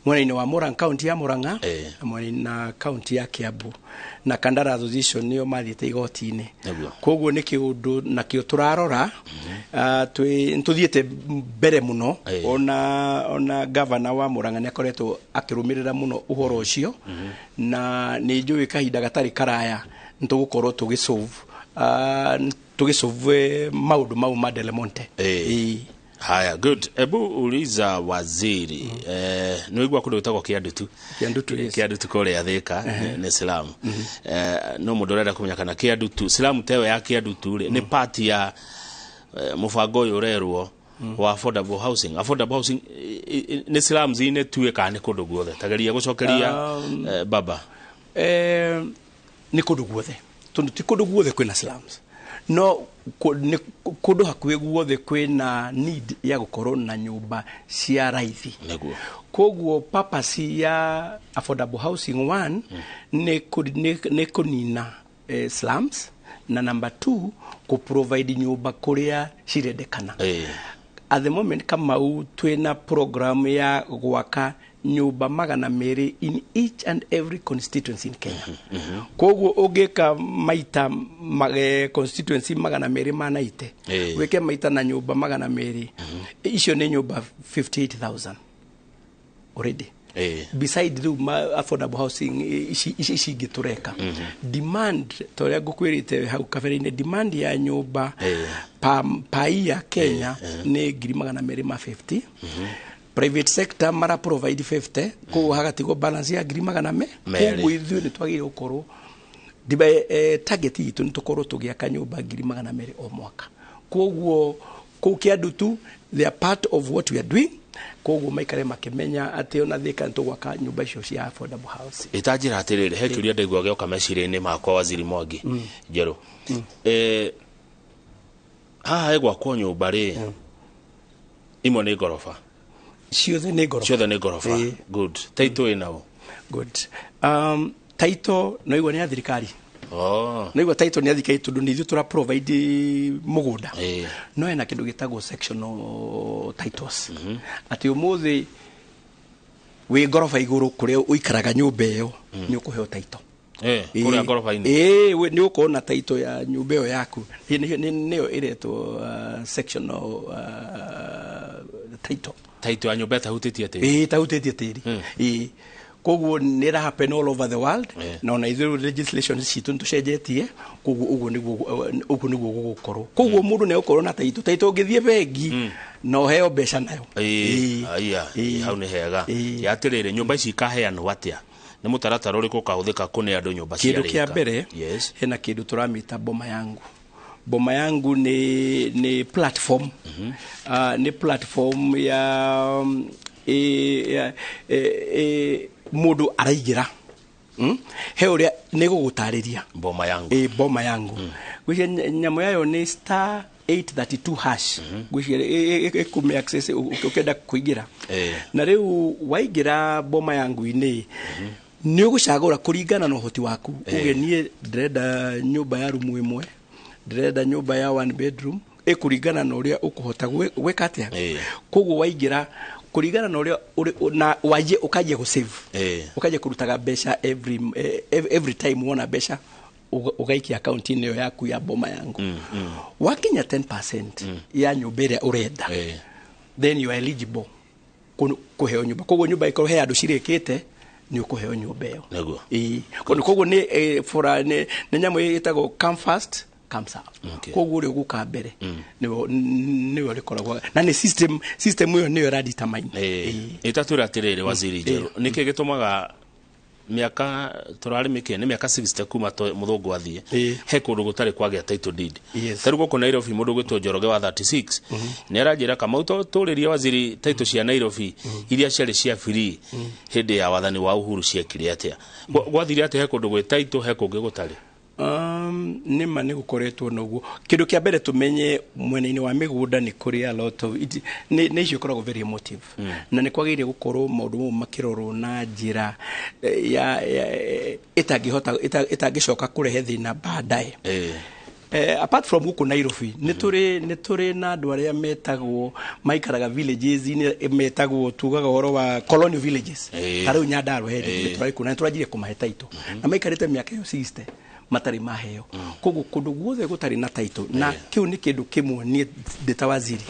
mwena-inĩ wa Murang'a, county ya Murang'a, na mwena na county ya Kiambu, na Kandara Association nĩo mathiĩte igoti-inĩ. Koguo nĩ kĩũndũ nakĩo tũrarora. Nĩtũthiĩte mbere mũno. Ona gavana wa Murang'a nĩ akoretwo akĩrũmĩrĩra mũno ũhoro ũcio, na nĩ njũĩ kahinda gatarĩ karaya nĩ tũgũkorwo tũgĩsolve maũndũ mau ma Del Monte. Haya, good. Ebu uliza waziri, nĩ waigua kũndũ gwĩtagwo Kĩandutu? Kĩandutu, yes. Kĩandutu kũrĩa Thĩka nĩ slum. No mũndũ ũrenda kũmenya kana Kĩandutu, slum teyo ya Kĩandutu rĩ, nĩ part ya mũbango ũyũ ũrerwo wa affordable housing. Affordable housing nĩ slums-inĩ tu kana nĩ kũndũ guothe? Tageria gũcokeria baba. Nĩ kũndũ guothe, tondũ ti kũndũ guothe kwĩna slums, no nĩ kũndũ hakuhĩ guothe kwĩna need ya gũkorwo na nyũmba cia raithi. Koguo purpose ya affordable housing, one, nĩ kũnina slums, na number two, kũ provide nyũmba kũrĩa cirendekana. At the moment, Kamau, twĩna program ya gwaka nyũmba 200 in each and every constituency in Kenya. Koguo ũngĩka maita constituency 290, wĩke maita na nyũmba 200, icio nĩ nyũmba 58,000 already. Beside rĩu affordable housing ici ingĩ tũreka, demand ta ũrĩa ngũkwĩrĩte hau kabere-inĩ, demand ya nyũmba per year Kenya nĩ 250,000. Private sector mara provide 50, koguo hagatigwo balance ya 200,000. Koguo ithuĩ nĩ twagĩrĩirwo gũkorwo target itũ nĩ tũkorwo tũgĩaka nyũmba 200,000 o mwaka. Koguo kũu Kĩandutu, they are part of what we are doing. Koguo maikare makĩmenya atĩ ona Thika nĩ tũgwaka nyũmba icio cia affordable housing. Ĩtanjĩra atĩrĩrĩ, he kĩũria ndaigua gĩoka meciria-inĩ makwa, Waziri Mwangi Njerũ. Haha ĩgwakwo nyũmba rĩ, imwe nĩ ngoroba? Ciothe nĩ ngoroba. Ciothe nĩ ngoroba. Good. Title ĩna ũ? Good. Title no igua nĩ ya thirikari. No igua title nĩ ya thirikari tondũ nĩ ithuĩ tũra provide mũgũnda. No hena kĩndũ gĩtagwo sectional titles, atĩ ũmũthĩ wĩ ngoroba igũrũ kũrĩa ũikaraga nyũmba ĩyo, nĩ ũkũheo title. Kũrĩa ngoroba-inĩ. Nĩ ũkorwo na title ya nyũmba ĩyo yaku. Nĩyo ĩretwo sectional title. Title ya nyũmba ĩtahutĩtie tĩri. Ĩĩ, ĩtahutĩtie tĩri. Ĩĩ, koguo nĩ ĩra happen all over the world, na ona ithuĩ legislation citũ nĩ tũcenjetie. Koguo ũguo nĩguo gũgũkorwo. Koguo mũndũ nĩ egũkorwo na title. Title ũngĩthiĩ bengi na ũheo mbeca nayo. Aya, hau nĩ hega. Ya atĩrĩrĩ, nyũmba ici ikaheanwo atĩa? Nĩ mũtaratara ũrĩkũ ũkahũthĩka kũne andũ nyũmba Kĩndũ kĩa ciarĩka? mbere, hena kĩndũ tũramĩta Boma Yangu. Boma Yangu nĩ platform, nĩ platform ya mũndũ araigĩra, He ũrĩa nĩ gũgũtarĩria. Boma Yangu. Ĩ, Boma Yangu. Ngwĩciria nyamũ yayo nĩ *832#. Ngwĩciria ĩkũmĩ access ũkĩenda kũingĩra. Na rĩu waingĩra Boma Yangu-inĩ, nĩ ũgũcagũra kũringana na ũhoti waku. Uge niĩ ndĩrenda nyũmba ya rumu ĩmwe, ndĩrenda nyũmba ya one bedroom, ĩkũringana na ũrĩa ũkũhota gwĩka atĩa. Koguo waingĩra kũringana na ũrĩa na wanjie ũkanjia gũ save, ũkanjia kũrutaga mbeca every time wona mbeca, ũgaikia akaunti-inĩ ĩyo yaku ya Boma Yangu. Wakinya 10% ya nyũmba ĩrĩa ũrenda, then you are eligible kũheo nyũmba. Koguo nyũmba ĩkorwo he andũ cirĩkĩte, nĩ ũkũheo nyũmba ĩyo. Ĩĩ. Koguo nĩ for nĩ nyamũ ĩtagwo come first, come serve. Koguo ũrĩa ũgũka mbere nĩwe ũrĩkoragwo na nĩ system ĩyo nĩyo ĩra determine. Ĩtatwĩra atĩrĩrĩ, Waziri Njerũ, nĩkĩ gĩtũmaga mĩaka tũrarĩ mĩkĩ nĩ mĩaka 60 kuma mũthũngũ athiĩ, he kũndũ gũtarĩ kwagĩa title deed? Yes. Ta rĩu gũkũ Nairobi, mũndũ gwĩtwo Njoroge wa 36 nĩ aranjĩra, Kamau, tũrĩrie waziri, title cia Nairobi iria ciarĩ cia free hĩndĩ ya wathani wa Uhuru ciekire atĩa? Gwathire atĩa he kũndũ gwĩ title, he kũngĩ gũtarĩ? Nĩ ma nĩ gũkoretwo noguo. Kĩndũ kĩa mbere tũmenye, mwena-inĩ wa mĩgũnda nĩ kũrĩ a lot of nĩ icio ikoragwo very emotive, na nĩ kwagĩrĩire gũkorwo maũndũ mau makĩrorwo na njĩra ya ĩtangĩhota ĩtangĩcoka kũrehe thĩna baadaye. Apart from gũkũ Nairobi, nĩ tũrĩ na andũ arĩa metagwo maikaraga villages-inĩ, metagwo, tugaga ũhoro wa colonial villages. Ta rĩu Nyandarua he tũrarĩ kũu na nĩ tũranjirie kũmahe title, na maikarĩte mĩaka ĩyo 60 matarĩ maheo. Koguo kũndũ guothe gũtarĩ na title, na kĩu nĩ kĩndũ kĩmwe niĩ ndĩ ta waziri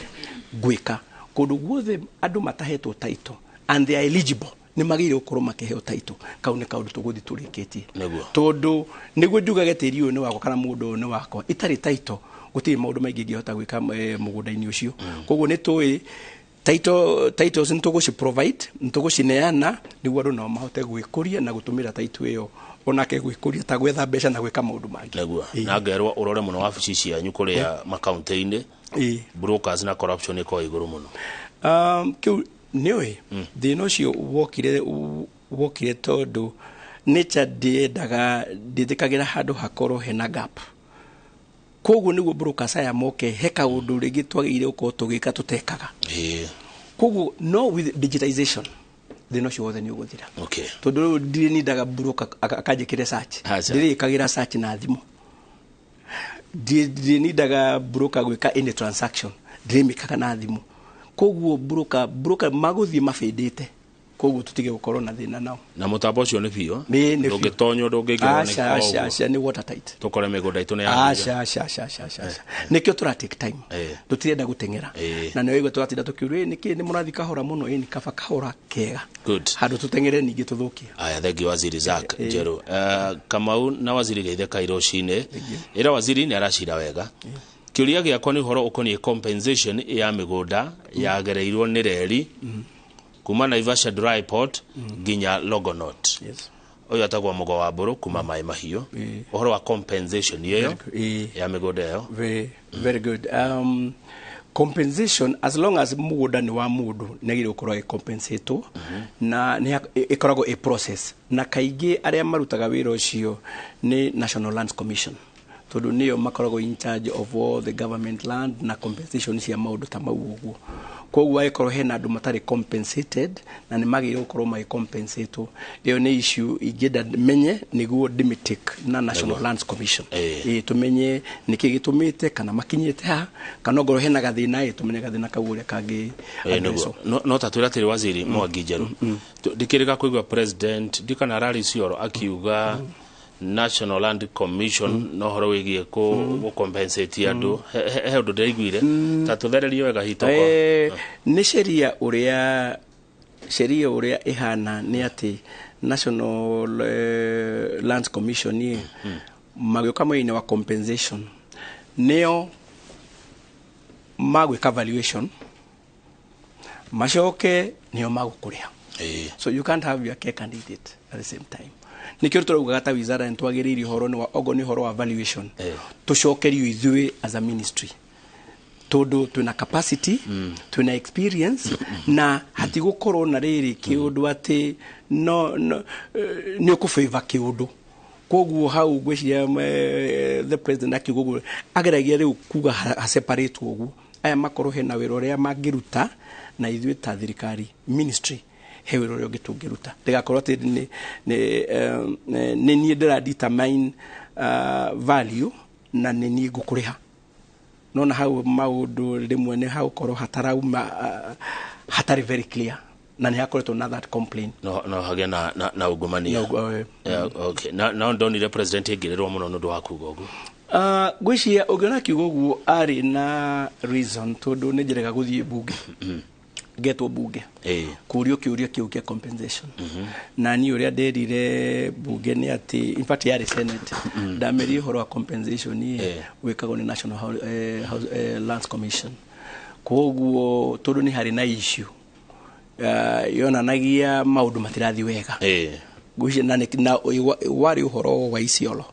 ngwĩka, kũndũ guothe andũ matahetwo title and they are eligible, nĩ magĩrĩire gũkorwo makĩheo title. Kau nĩ kaũndũ tũgũthiĩ tũrĩkĩtie. Tondũ nĩguo njugage tĩri ũyũ nĩ wakwa kana mũgũnda ũyũ nĩ wakwa, itarĩ title gũtirĩ maũndũ maingĩ ingĩhota gwĩka mũgũnda-inĩ ũcio. Koguo nĩ tũĩ titles nĩ tũgũci provide, nĩ tũgũcineana nĩguo andũ nao mahote gwĩkũria na gũtũmĩra title ĩyo onake gwĩkũria, ta gwetha mbeca na gwĩka maũndũ mangĩ. Na ngerwo ũrore mũno wabici cianyu kũrĩa makaunti-inĩ, brokers na corruption ĩkoragwo igũrũ mũno. Kĩu nĩũĩ thĩna ũcio wokire tondũ nature ndĩendaga, ndĩtĩkagĩra handũ hakorwo hena gap. Koguo nĩguo brokers aya moke, he kaũndũ rĩngĩ twagĩrĩire gũkorwo tũgĩka tũtekaga. Koguo no with digitization thĩna ũcio wothe nĩ ũgũthira, tondũ rĩu ndirĩ broker akanjĩkĩre search. Aca. Ndĩrĩkagĩra search na thimũ. Ndĩrĩ broker gwĩka any transaction, ndĩrĩmĩkaga na thimũ. Koguo broker magũthiĩ mabĩndĩte. Koguo tutige gukorwo na thina nao. Na mutambo ucio ni biũ ndũngĩtonywo ndũngĩingĩrwo nĩ aca aca nĩ watertight tukore mĩgũnda itũ nĩ ya aca aca aca aca aca nĩkĩo tũra take time tũtirenda gũteng'era na nĩ waigua tũratinda tũkiuria nĩkĩ nĩ mũrathi kahora mũno nĩ kaba kahora kega handũ tũteng'ere ningĩ tũthũkie. Aya, thengiũ Waziri Zack Njeru. Kamau na Waziri Geithe Kairũ rũcinĩ ĩra waziri nĩ aracira wega. Kĩũria gĩakwa nĩ ũhoro ũkoniĩ compensation ya mĩgũnda yagereirwo nĩ reri kuma Naivasha Dry Port nginya Longonot. Ũyũ atagwo Mũgo wa Mbũrũ kuma Maĩ Mahiũ. Ũhoro wa compensation ĩyo ya mĩgũnda ĩyo. Very, very good. Compensation, as long as mũgũnda nĩ wa mũndũ nĩ agĩrĩirwo gũkorwo agĩcompensatwo na nĩ ĩkoragwo a process, na kaingĩ arĩa marutaga wĩra ũcio nĩ National Lands Commission tondũ nĩo makoragwo in charge of all the government land na compensation cia maũndũ ta mau ũguo. Koguo angĩkorwo hena andũ matarĩ compensated na nĩ magĩrĩirwo gũkorwo magĩcompensatwo, ĩyo nĩ issue ingĩenda menye nĩguo ndĩmĩtake na National Lands Commission. Tũmenye nĩkĩ gĩtũmĩte kana makinyĩte ha, kana ongorwo hena gathĩna tũmenye gathĩna kau ũrĩa kangĩ addresswo. No ta twĩra atĩrĩ Waziri Mwangi Njeru, ndikĩrĩga kũigua president ndikana arari Isiolo akiuga National Land Commission no horo wigie ku compensate andu he undu ndiraiguire ta tuthererie wega hitoko. Ni sheria uria ihana ni ati National Land Commission ni magĩũka mwena-inĩ wa compensation nĩo magwĩka valuation macoke nĩo magũkũrĩha. So you can't have your cake and eat it at the same time. Nikio tũraugaga ta wizara nĩ twagĩrĩire ũhoro nĩ wa ogo nĩ ũhoro wa valuation tũcokerio ithuĩ as a ministry tondũ twĩna capacity, twĩna experience na hatigũkorwo na rĩrĩ kĩũndũ atĩ no nĩ ũkũfavor kĩũndũ. Koguo hau ngwĩciria the president akiuga ũguo ageragia rĩu kuga ha separate ũguo aya makorwo hena wĩra ũrĩa mangĩruta na ithuĩ ta thirikari ministry he wĩra ũrĩa ũngĩ tũngĩruta ndĩgakorwo atĩ nĩ niĩ ndĩra determine value na nĩ niĩ ngũkũrĩha. Nona hau maũndũ rĩmwe nĩ hagũkorwo hatarauma hatarĩ very clear na nĩ hakoretwo na that complaint no hagĩa na ungumania. Okay, na ndonire president aingĩrĩrwo mũno nĩ ũndũ wa kuga ũguo. Ngwĩciria ũngĩona akiuga ũguo arĩ na reason tondũ nĩ njĩrega gũthiĩ bunge ngetwo bunge kũrio kĩũria kĩu kĩa compensation na niĩ ũrĩa nderire bunge nĩ atĩ in fact yarĩ senate ndamerie ũhoro wa compensation wĩkagwo nĩ National Lands Commission. Koguo tondũ nĩ harĩ na issue yonanagia maũndũ matirathiĩ wega ngwĩciria na warĩ ũhoro wa Isiolo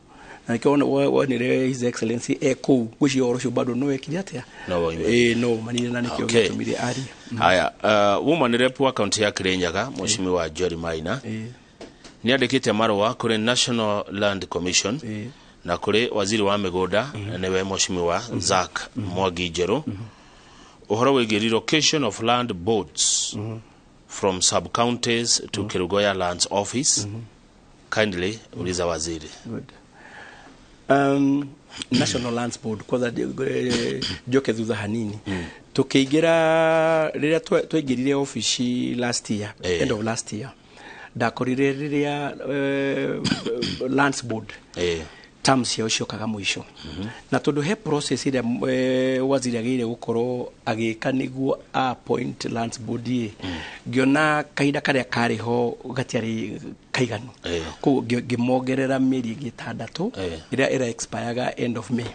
na nĩkĩo wonire His Excellency kũu ngwĩciria ũhoro ũcio bado no wekire atĩa no manire na nĩkĩo gĩtũmire arie. Haya, woman rep wa kaunti ya Kirinyaga Mheshimiwa Jerry Maina nĩ andĩkĩte marũa kũrĩ National Land Commission na kũrĩ waziri wa mĩgũnda nĩwe Mheshimiwa Zack Mwangi Njeru ũhoro wĩgiĩ relocation of land boards from sub counties to Kerugoya Lands Office. Kindly uliza waziri. Good. National Lands Board kwanza njoke thutha hanini tukiingira riria twaingirire office last year, end of last year ndakorire riria Lands Board terms ciao ciokaga mũico na tondũ he process ĩrĩa waziri agĩrĩire gũkorwo agĩka nĩguo appoint Lands Board ngĩona kahinda karĩa karĩ ho gatiarĩ kaiganu koguo ngĩmongerera mĩeri ĩngĩ ĩtandatũ ĩrĩa ĩra expireaga end of May.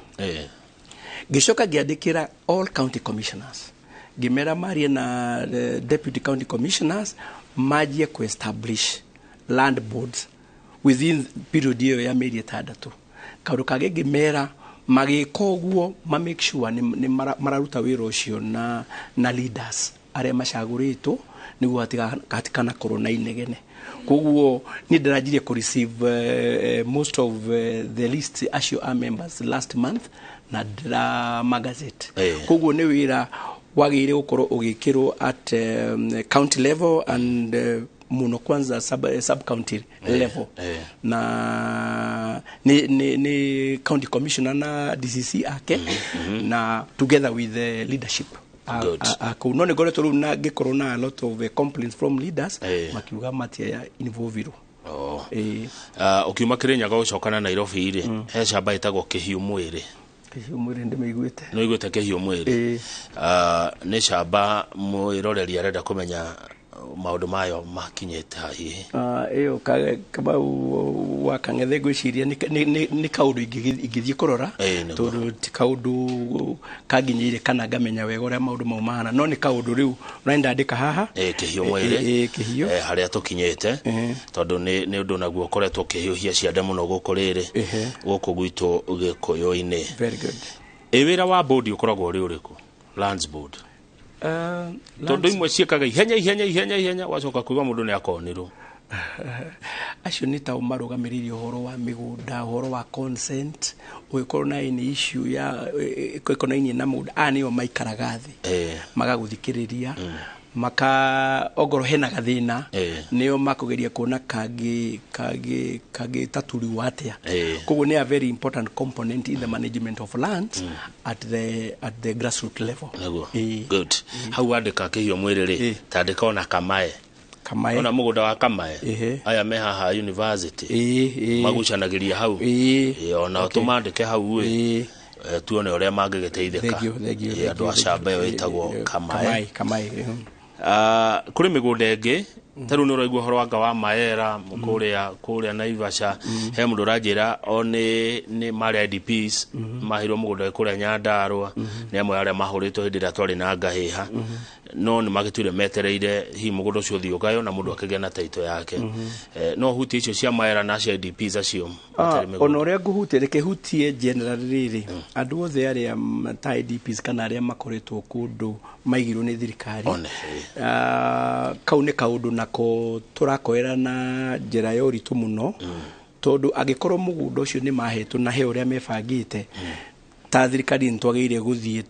Ngĩcoka ngĩandĩkĩra all county commissioners ngĩmera marie na deputy county commissioners manjie ku establish land boards within period ĩyo ya mĩeri ĩtandatũ. Kaũndũ kangĩ ngĩmera magĩka ũguo ma make sure nĩ mararuta wĩra ũcio na leaders arĩa macagũrĩtwo nĩguo hatikanakorwo na inegene. Koguo niĩ ndĩranjirie kũ receive most of the list acio a members last month na ndĩramagazette. Koguo nĩ wĩra wagĩrĩire gũkorwo ũgĩkĩrwo at county level and muno kwanza sub county level na ni county commissioner na DCC ake na together with the leadership. A kũu no nĩ ngoretwo rĩu na ngĩkorwo na a lot of complaints from leaders, makiuga matia involve. Oh. Ĩĩ. Ũkiuma Kĩrĩnyaga ũcoka na Nairobi rĩ, he camba ĩtagwo Kĩhiũ Mwĩrĩ. Kĩhiũ Mwĩrĩ ndĩmĩiguĩte. Nĩ ũiguĩte Kĩhiũ Mwĩrĩ? Ĩĩ. Nĩ camba mwĩroreri arenda kũmenya maũndũ mayo makinyĩte ha hihi. Ĩyo Kamau wa Kang'ethe, ngwĩciria nĩ kaũndũ ingĩthiĩ kũrora, Ĩĩ, nĩguo. tondũ ti kaũndũ kanginyĩire kana ngamenya wega ũrĩa maũndũ mau mahana, no nĩ kaũndũ rĩu ũrandandĩka haha. Ĩĩ, Kĩhiũ Mwĩrĩ. Ĩĩ, Kĩhiũ. Harĩa tũkinyĩte, tondũ nĩ ũndũ naguo ũkoretwo ũkĩhiũhia ciande mũno gũkũ rĩrĩ, gũkũ gwitũ Gĩkũyũ-inĩ. Very good. Ĩ wĩra wa board ũkoragwo ũrĩ ũrĩkũ, Lands Board? Tondũ imwe ciĩkaga ihenya ihenya ihenya ihenya, wacoka kuiga mũndũ nĩ akonirwo. Acio nĩ tao marũgamĩrĩire ũhoro wa mĩgũnda, ũhoro wa consent, ũngĩkorwo na any issue ya ĩkonainie na mũgũnda, aya nĩo maikaraga thĩ, magagũthikĩrĩria, maka ongorwo hena gathĩna, nĩo makũgeria kuona kangĩ kangĩ kangĩtaturiwo atĩa. Koguo nĩ a very important component in the management of lands at the grassroots level. Nĩguo. Ĩĩ. Good. Hau wandĩka Kĩhiũ Mwĩrĩ rĩ, tandĩka ona Kamae. Kamae. Ona mũgũnda wa Kamae, aya me haha university, ĩĩ ĩĩ magucanagĩria hau. Ĩĩ. Ĩĩ, ona tũmandĩke hau ĩ, tuone ũrĩa mangĩgĩteithĩka. Thank you, thank you, Ĩĩ, thank andũ you, a thank camba ĩyo you. ĩtagwo Ĩĩ, Kamae. Kamae, Kamae, ĩĩ. Kũrĩ mĩgũnda ĩngĩ ta rĩu nĩ ũraigua ũhoro wanga wa Maera kũrĩa Naivasha. He mũndũ ũranjĩra o nĩ marĩ IDPs maheirwo mũgũnda wĩ kũrĩa Nyandarũa, nĩ amwe arĩa mahũrĩtwo hĩndĩ ĩrĩa twarĩ na ngahĩha, no nĩ magĩtuire metereire hihi mũgũnda ũcio ũthiĩ ũgaywo na mũndũ akĩgĩa na taito yake. No hutie icio cia Maera na cia IDPs acio matarĩ mĩgũnda. Ona ũrĩa ngũhutia, reke hutie general rĩrĩ, andũ othe arĩa ta IDPs kana arĩa makoretwo kũndũ maigirwo nĩ thirikari. One, ĩĩ. Kau nĩ kaũndũ nako tũrakoera na njĩra ya ũritũ mũno, tondũ angĩkorwo mũgũnda ũcio nĩ mahetwo na he ũrĩa mebangĩte, ta thirikari nĩ twagĩrĩire gũthiĩ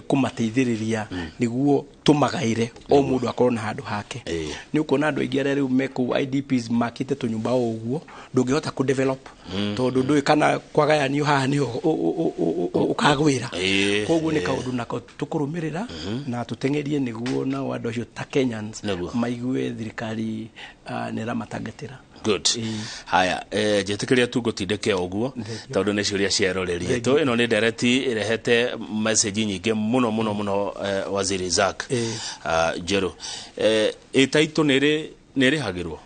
kũmateithĩrĩria nĩguo tũmagaĩre o mũndũ akorwo na handũ hake. Nĩ ũkuona andũ aingĩ arĩa rĩu me kũu IDPs makĩte tũnyũmba o ũguo ndũngĩhota kũ develop, tondũ ndũĩ kana kwagayanio haha nĩho ũkagwĩra. Koguo nĩ kaũndũ nako tũkũrũmĩrĩra na tũteng'erie nĩguo nao andũ acio ta Kenyans maigue thirikari nĩ ĩramatangatĩra. Good. Haya, njĩtĩkĩria tu ngũtindĩke o ũguo, tondũ nĩ ciũria ciarorerie tũ. Ĩno nĩ ndereti ĩrehete message nyingĩ mũno mũno mũno. Waziri Zack Njerũ, ĩ title nĩ ĩrĩhagĩrwo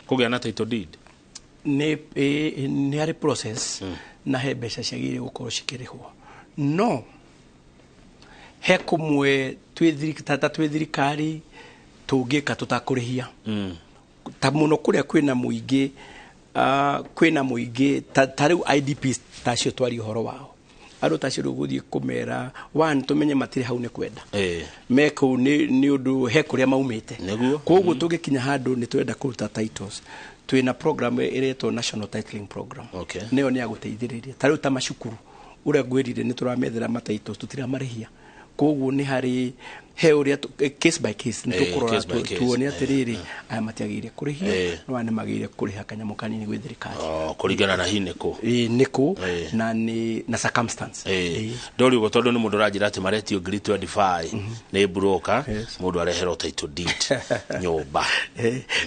kũgĩa na title deed? Nĩ harĩ process na he mbeca ciagĩrĩire gũkorwo cikĩrĩhwo, no he kũmwe ta twĩ thirikari tũngĩka tũtakũrĩhia, ta mũno kũrĩa kwĩna mũingĩ, kwĩna mũingĩ ta rĩu IDPs ta acio twaria ũhoro wao, andũ ta acio rĩu gũthiĩ kũmera one tũmenye matirĩ hau nĩ kwenda, me kũu nĩ ũndũ he kũrĩa maumĩte. Koguo tũngĩkinya handũ nĩ twenda kũruta titles, twĩna program ĩretwo National Titling Program. Nĩyo nĩ ya gũteithĩrĩria ta rĩu ta macukuru ũrĩa ngwĩrire nĩ tũramethera ma titles, tũtiramarĩhia. Koguo nĩ harĩ he ũrĩa case by case nĩ tũkũrora Case by case, tuone atĩrĩrĩ, aya matiagĩrĩire kũrĩhio, no aya nĩ magĩrĩire kũrĩha kanyamũ kanini gwĩ thirikari. Oh, kũringana na hihi nĩ kũ. Ĩĩ, nĩ kũ na nĩ na circumstance. Ndori ũguo tondũ nĩ mũndũ ũranjĩra atĩ maretio ngiri 25 nĩ broker, mũndũ areherwo title deed nyũmba.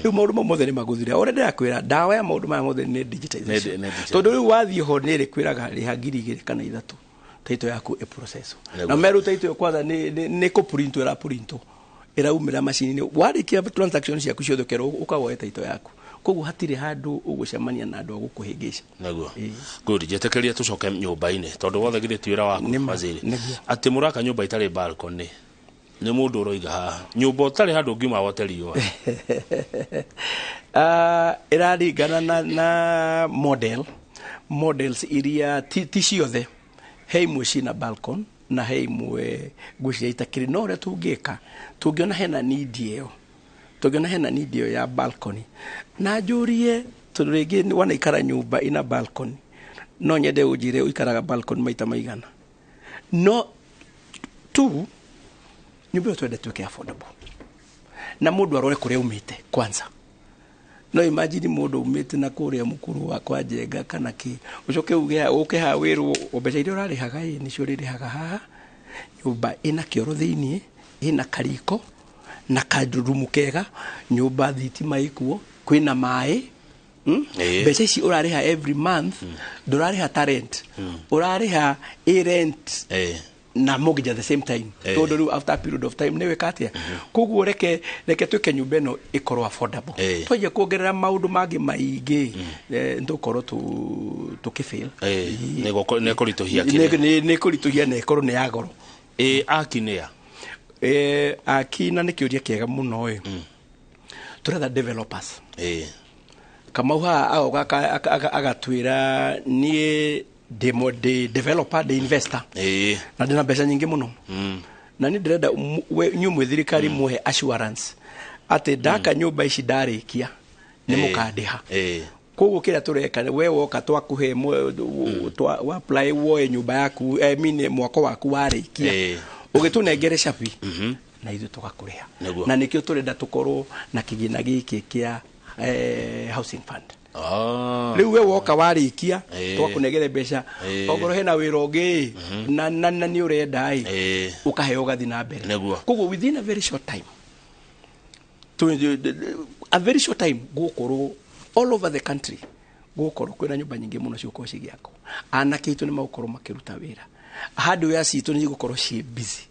Rĩu maũndũ mau mothe nĩ magũthira. Ũrĩa ndĩrakwĩra, ndawa ya maũndũ maya mothe nĩ digitization. Nĩ digitization. Tondũ rĩu wathiĩ ho nĩ ĩrĩkwĩraga rĩha 2000 kana 3, title yaku ĩ process. Na meru title ĩyo kwanza nĩ kũprintwo, ĩraprintwo, ĩraumĩra macini-inĩ. Warĩkia transaction ciaku ciothe, ũkerwo ũkawoe title yaku. Koguo hatirĩ handũ ũgũcemania na andũ a gũkũhĩngĩca. Nĩguo. Good. Njĩtĩkĩria tũcoke nyũmba-inĩ, tondũ wothe githĩ ti wĩra waku, Nĩma, waziri? Nĩguo. Atĩ mũraka nyũmba itarĩ balcony, nĩ mũndũ ũroiga haha nyũmba ũtarĩ handũ ũngiuma wote riũa. Ĩraringana na models iria ti ciothe, he imwe cina balcony na he imwe ngwĩciria itakĩrĩ, no ũrĩa tũngĩka, tũngĩona hena need ĩyo, tũngĩona hena need ĩyo ya balcony, na njũrie, tondũ rĩngĩ wanaikara nyũmba ina balcony, no nyende ũnjĩre ũikaraga balcony maita maigana. No tu nyũmba ĩyo twende tuĩke affordable na mũndũ arore kũrĩa umĩte kwanza. No imagine mũndũ umĩte na kũrĩa mũkuru wa kwa Njenga kana kĩ, ũcoke uge ũke haha wĩrwo o mbeca iria ũrarĩhaga ĩ nĩcio ũrĩrĩhaga haha. Nyũmba ĩna kĩoro thĩiniĩ, ĩna kariko na karumu kega, nyũmba thitima ĩkuo, kwĩna maĩ. Mbeca ici ũrarĩha every month, ndũrarĩha ta rent, ũrarĩha a rent na mortgage at the same time, tondũ rĩu after a period of time nĩ wĩka atĩa? Koguo reke twĩke nyũmba ĩno ĩkorwo affordable. Twanjia kuongerera maũndũ mangĩ maingĩ, nĩtũgũkorwo tũkĩfail. Nĩ kũritũhia kĩrĩa. Nĩ kũritũhia na ĩkorwo nĩ ya goro. Aki nĩ a? Aki na nĩ kĩũria kĩega mũno ĩ. Tũretha developers. Kamau haha agoka agatwĩra niĩ ndĩ developer, ndĩ investor, na ndĩna mbeca nyingĩ mũno, na niĩ ndĩrenda inyuĩ mwĩ thirikari muhe assurance atĩ ndaka nyũmba ici ndarĩkia nĩ mũkandĩha. Koguo kĩrĩa tũreka, we woka twakũhe wa apply woe nyũmba yaku, I mean mwako waku warĩkia, ũgĩtũnengere cabi na ithuĩ tũgakũrĩha. Na nĩkĩo tũrenda tũkorwo na kĩgĩna gĩkĩ kĩa housing fund. Rĩu we woka warĩkia, twakũnengere mbeca, okorwo hena wĩra ũngĩ na na nĩ ũrenda ĩ, ũkaheo ũgathiĩ na mbere. Koguo within a very short time, a very short time, gũkorwo all over the country gũkorwo kwĩna nyũmba nyingĩ mũno cigũkorwo cigĩakwo. Anake aitũ nĩ magũkorwo makĩruta wĩra, hardware citũ nĩ cigũkorwo ciĩ busy.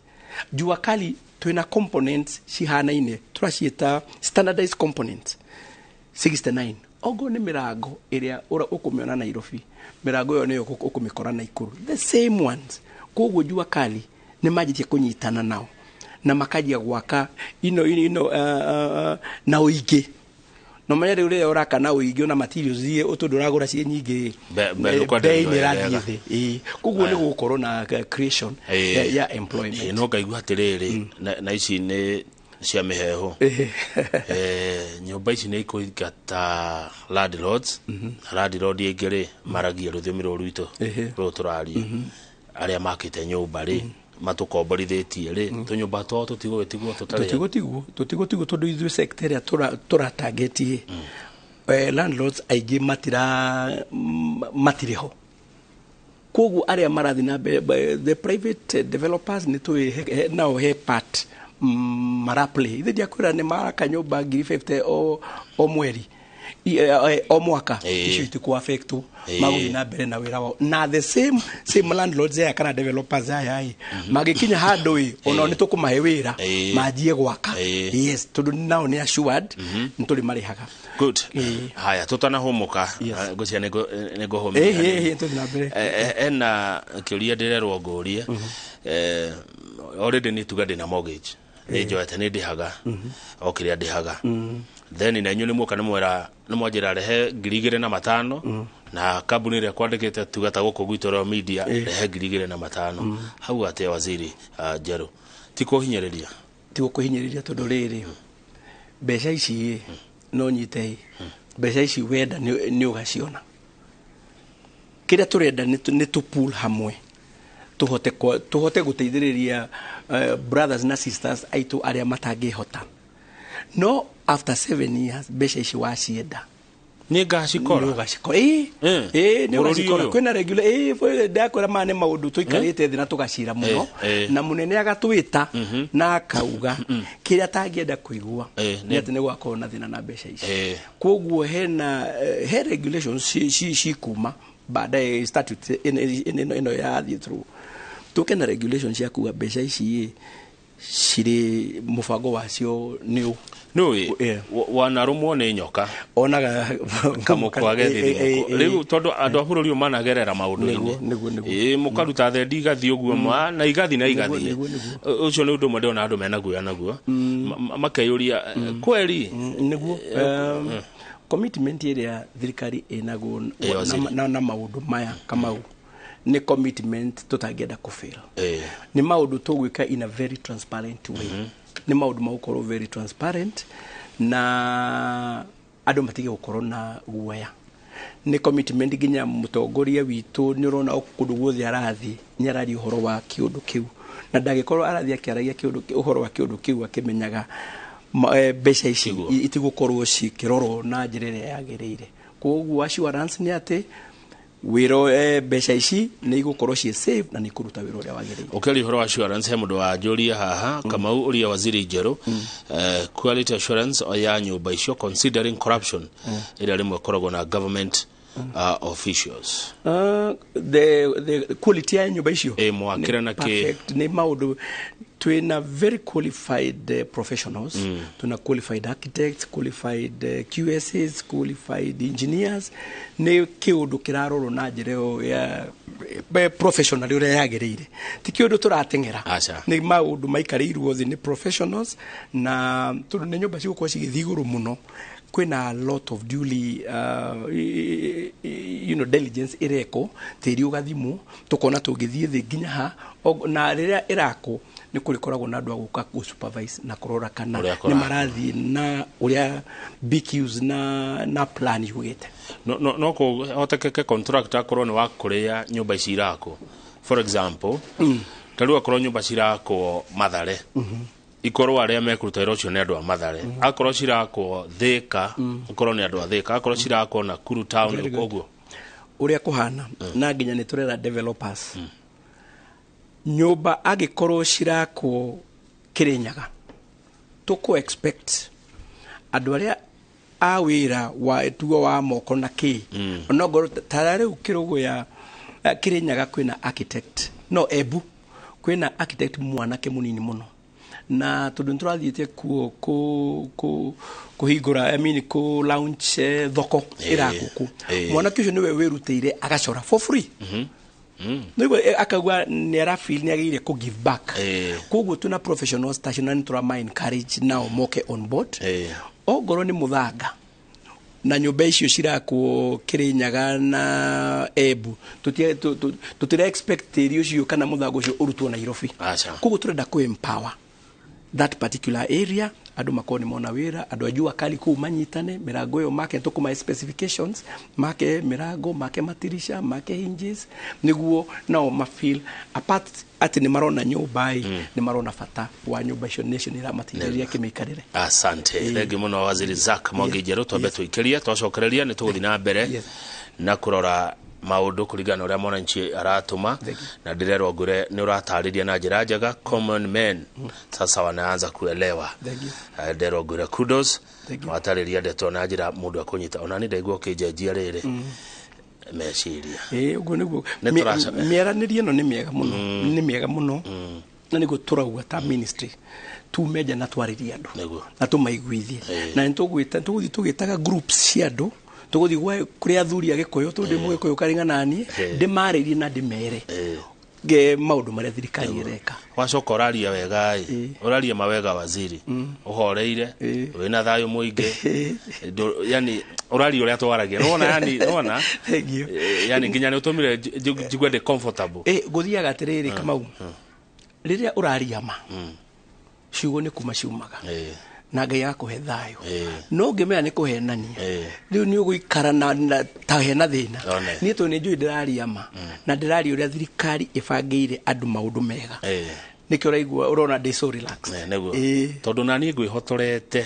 Jua kali twĩna components cihanaine, tũraciĩta standardized components 69. Ogo nĩ mĩrango ĩrĩa ũkũmĩona Nairobi, mĩrango ĩyo nĩyo ũkũmĩkora Nakuru, the same ones. Koguo jua kali nĩ manjĩtie kũnyitana nao na makanjia gwaka ino na ũingĩ. No menya rĩu rĩrĩa ũraka na ũingĩ ona materials iria tondũ ũragũra ciĩ nyingĩ, bei nĩ ĩrathiĩ thĩ. Koguo nĩ gũgũkorwo na creation ya employment. No ngaigua atĩrĩrĩ, na ici nĩ cia mĩheho, nyũmba ici nĩ ikũingata landlords, na landlord ĩngĩ rĩ maragia rũthiomi rũrũ rwitũ rũrũ tũraria, arĩa makĩte nyũmba rĩ matũkomborithĩtie rĩ, tũnyũmba twao tũtigũgĩtigwo tũtarĩ, tũtigũtigwo tondũ ithuĩ sector ĩrĩa tũratangĩtie, landlords aingĩ matirĩ ho. Koguo arĩa marathiĩ na mbere, the private developers nĩ tũĩ nao he part maraplay. Ithe ndiakwĩra nĩ maraka nyũmba 50,000 o mweri, o mwaka, icio itikũ affect, magũthiĩ na mbere na wĩra wao. Na the same landlords aya kana developers aya magĩkinya handũ ĩ, onao nĩ tũkũmahe wĩra manjie gwaka. Yes, tondũ nao nĩ assured nĩ tũrĩ marĩhaga. Good. Haya, tũtanahũmũka ngũcia nĩ ngũhũmĩka. Tũthiĩ na mbere. Ena kĩũria ndĩrerwo ngũrie. Already nĩ tuga ndĩna mortgage, nĩ njoete nĩ ndĩhaga o kĩrĩa ndĩhaga. Then na inyuĩ nĩ muoka nĩ mwera nĩ mwanjĩra rehe 2,500, na kambuni ĩrĩa kwandĩkĩte tuga ta gũkũ gwitũ Royal Media rehe 2,500. Hau atĩa waziri Njerũ, ti kũhinyĩrĩria? Ti gũkũhinyĩrĩria tondũ rĩrĩ mbeca ici no nyite, mbeca ici wenda nĩ ũgaciona. Kĩrĩa tũrenda nĩ tũ pool hamwe, tũhote gũteithĩrĩria brothers na sisters aitũ arĩa matangĩhota. No after 7 years mbeca ici wacienda nĩ ngacikora. Nĩ ũgacikora. Kwĩna regular ndakwĩra maya nĩ maũndũ tũikarĩte thĩ na tũgacira mũno, na mũnene agatwĩta na akauga kĩrĩa atangĩenda kũigua nĩ atĩ nĩ gwakorwo na thĩna na mbeca ici. Koguo hena he regulations cikuma baadaye, statute ĩno yathiĩ through, tũke na regulations cia kuga mbeca ici cirĩ mũbango wacio nĩ nũĩ wanarũmwo nĩ nyoka onaga kamũkwa gethithimũko. Rĩu tondũ andũ a bũrũri ũyũ managerera maũndũ-inĩ, mũkaruta thendi igathiĩ ũguo na igathiĩ na igathiĩ. Ũcio nĩ ũndũ ũmwe ndĩrona andũ mena guoya naguo, makeyũria kweri nĩguo commitment ĩrĩa thirikari ĩnaguo na maũndũ maya Kamau nĩ commitment tũtangĩenda kũfail. Nĩ maũndũ tũgwĩka in a very transparent way. Nĩ maũndũ magũkorwo very transparent na andũ matige gũkorwo na guoya. Nĩ commitment nginya mũtongoria witũ nĩ ũrona kũndũ guothe arathiĩ nĩ araria ũhoro wa kĩũndũ kĩu, na ndangĩkorwo arathiĩ akĩaragia ũhoro wa kĩũndũ kĩu akĩmenyaga mbeca ici itigũkorwo cikĩrorwo na njĩra ĩrĩa yagĩrĩire. Koguo assurance nĩ atĩ Wĩra mbeca ici nĩ igũkorwo ciĩ safe na nĩ ikũruta wĩra ũrĩa wagĩrĩire. Ũkĩaria ũhoro wa assurance he mũndũ wanjũria haha Kamau ũria waziri Njerũ quality assurance ya nyũmba icio considering corruption ĩrĩa rĩmwe ĩkoragwo na government officials. The quality ya nyũmba icio mwakĩra na kĩ nĩ maũndũ twina very qualified professionals, tuna qualified architects, qualified QSs, qualified engineers. Nĩ kĩũndũ kĩrarorwo na njĩra ĩyo ya professional ũrĩa yagĩrĩire, ti kĩũndũ tũrateng'era. Nĩ maũndũ maikarĩirwo thĩ nĩ professionals, na tondũ nĩ nyũmba cigũkorwo cigĩthiĩ igũrũ mũno, kwĩna a lot of duly you know, diligence ĩrekwo, tĩri ũgathimwo tũkona tũngĩthiĩ thĩ nginya ha, na rĩrĩa ĩrakwo nĩ kũrĩkoragwo na andũ a gũka gũ supervise na kũrora kana nĩ marathiĩ na ũrĩa BQs na plan yugĩte. No kũhotekeke contractor akorwo nĩ wa kũrĩa nyũmba ici irakwo, for example ta rĩu akorwo nyũmba cirakwo Mathare, ikorwo arĩa mekũruta wĩra ũcio nĩ andũ a Mathare, akorwo cirakwo Thika akorwo nĩ andũ a Thika, akorwo cirakwo Nakuru town ũguo ũrĩa kũhana. Na nginya nĩ tũrera developers nyũmba angĩkorwo cirakwo Kirinyaga, tũkũ expect andũ arĩa a wĩra wa tuo wa moko na kĩ onongorwo ta rĩu Kĩrũgũya Kirinyaga kwĩna architect, no Embu kwĩna architect mwanake mũnini mũno, na tondũ nĩtũrathiĩte kuo kũhingũra, I mean kũ launch thoko ĩrakwo kũ, mwanake ũcio nĩwe wĩrutĩire agacora for free. Nĩguo akauga nĩ arafeel nĩ agĩrĩire kũ give back. Koguo twĩna professionals tacio na nĩ tũrama encourage nao moke on board. Ongorwo nĩ mũthanga na nyũmba icio cirakwo Kirinyaga na Embu, tũtira expect tĩri ũcio kana mũthanga ũcio ũrutwo Nairobi. Koguo tũrenda kũ empower that particular area, andũ makorwo nĩ mona wĩra, andũ a jua kali kũu manyitane, mĩrango ĩyo make tũkũmahe specifications, make mĩrango, make matirisha, make hinges, nĩguo nao ma feel apart atĩ nĩ marona nyũmba nĩ marona bata wa nyũmba icio nĩcio nĩ iramateithĩrĩria kĩmĩikarĩre. Asante, thengi mũno Waziri Zack Mwangi Njerũ. Twambe tũikĩrie, twacokereria nĩ tũgũthiĩ na mbere na kũrora maũndũ kũringana na ũrĩa mwananchi aratũma, na ndĩrerwo ngũre nĩ ũratarĩria na njĩra njega. Common men sasa wanaanza kuelewa. Ndĩrerwo ngũre kudos, watarĩria ndeto na njĩra mũndũ akũnyita. Ona nĩ ndaigua ũkĩnjenjia rĩrĩ meciria. Ũguo nĩguo mĩaranĩrie ĩno nĩ mĩega mũno, nĩ mĩega mũno, na nĩguo tũrauga ta ministry tume nja na twarĩrie andũ na tũmaiguithie, na nĩ tũgũthiĩ tũgĩtaga groups cia andũ, tũgũthiĩ kũrĩ athuri a Gĩkũyũ, tondũ ndĩ Mũgĩkũyũ karingana na niĩ, ndĩmarĩrie na ndĩmere nge maũndũ marĩa thirikari ĩreka. Wacoka ũraria wega ĩ, ũraria mawega waziri, ũhoreire, wĩna thayũ mũingĩ, yani ũraria ũrĩa twaragia. Nĩwona yani, nĩwona yani nginya nĩ ũtũmire njigue ndĩ comfortable. Ngũthiaga atĩrĩrĩ Kamau, rĩrĩa ũraria ma ciugo nĩ kuma ciumaga na Ngai agakũhe thayũ, no ũngĩmenya nĩ kũhenania rĩu nĩ ũgũikara na ta hena thĩna. Niĩ tondũ nĩ njũĩ ndĩraria ma na ndĩraria ũrĩa thirikari ĩbangĩire andũ maũndũ mega, nĩkĩo ũraigua ũrona ndĩ so relaxed. Nĩguo tondũ na niĩ ngwĩhotorete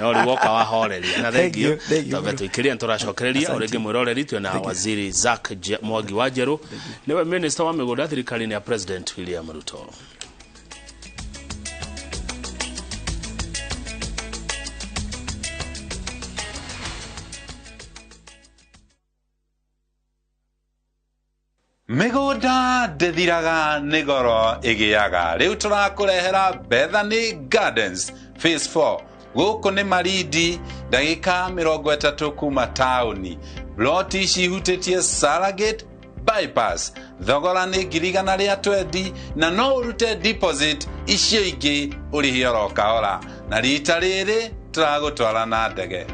no rĩu woka wahoreria. Na thengio, twambe tũikĩrie, nĩtũracokereria o rĩngĩ mwĩroreri. Twĩna Waziri Zack Mwangi wa Njerũ, nĩwe minister wa mĩgũnda thirikari-inĩ ya President William Ruto. Mĩgũnda ndĩthiraga nĩ goro ĩgĩaga. Rĩu tũrakũrehera Bethany Gardens Phase 4. Gũkũ nĩ Malindi, ndagĩka 30 kuma taũni. Ploti ici ihutĩtie Saragate bypass. Thogora nĩ 120,000 na no ũrute deposit icio ingĩ ũrĩhie oro kahora. Na rita rĩrĩ tũragũtwara na ndege.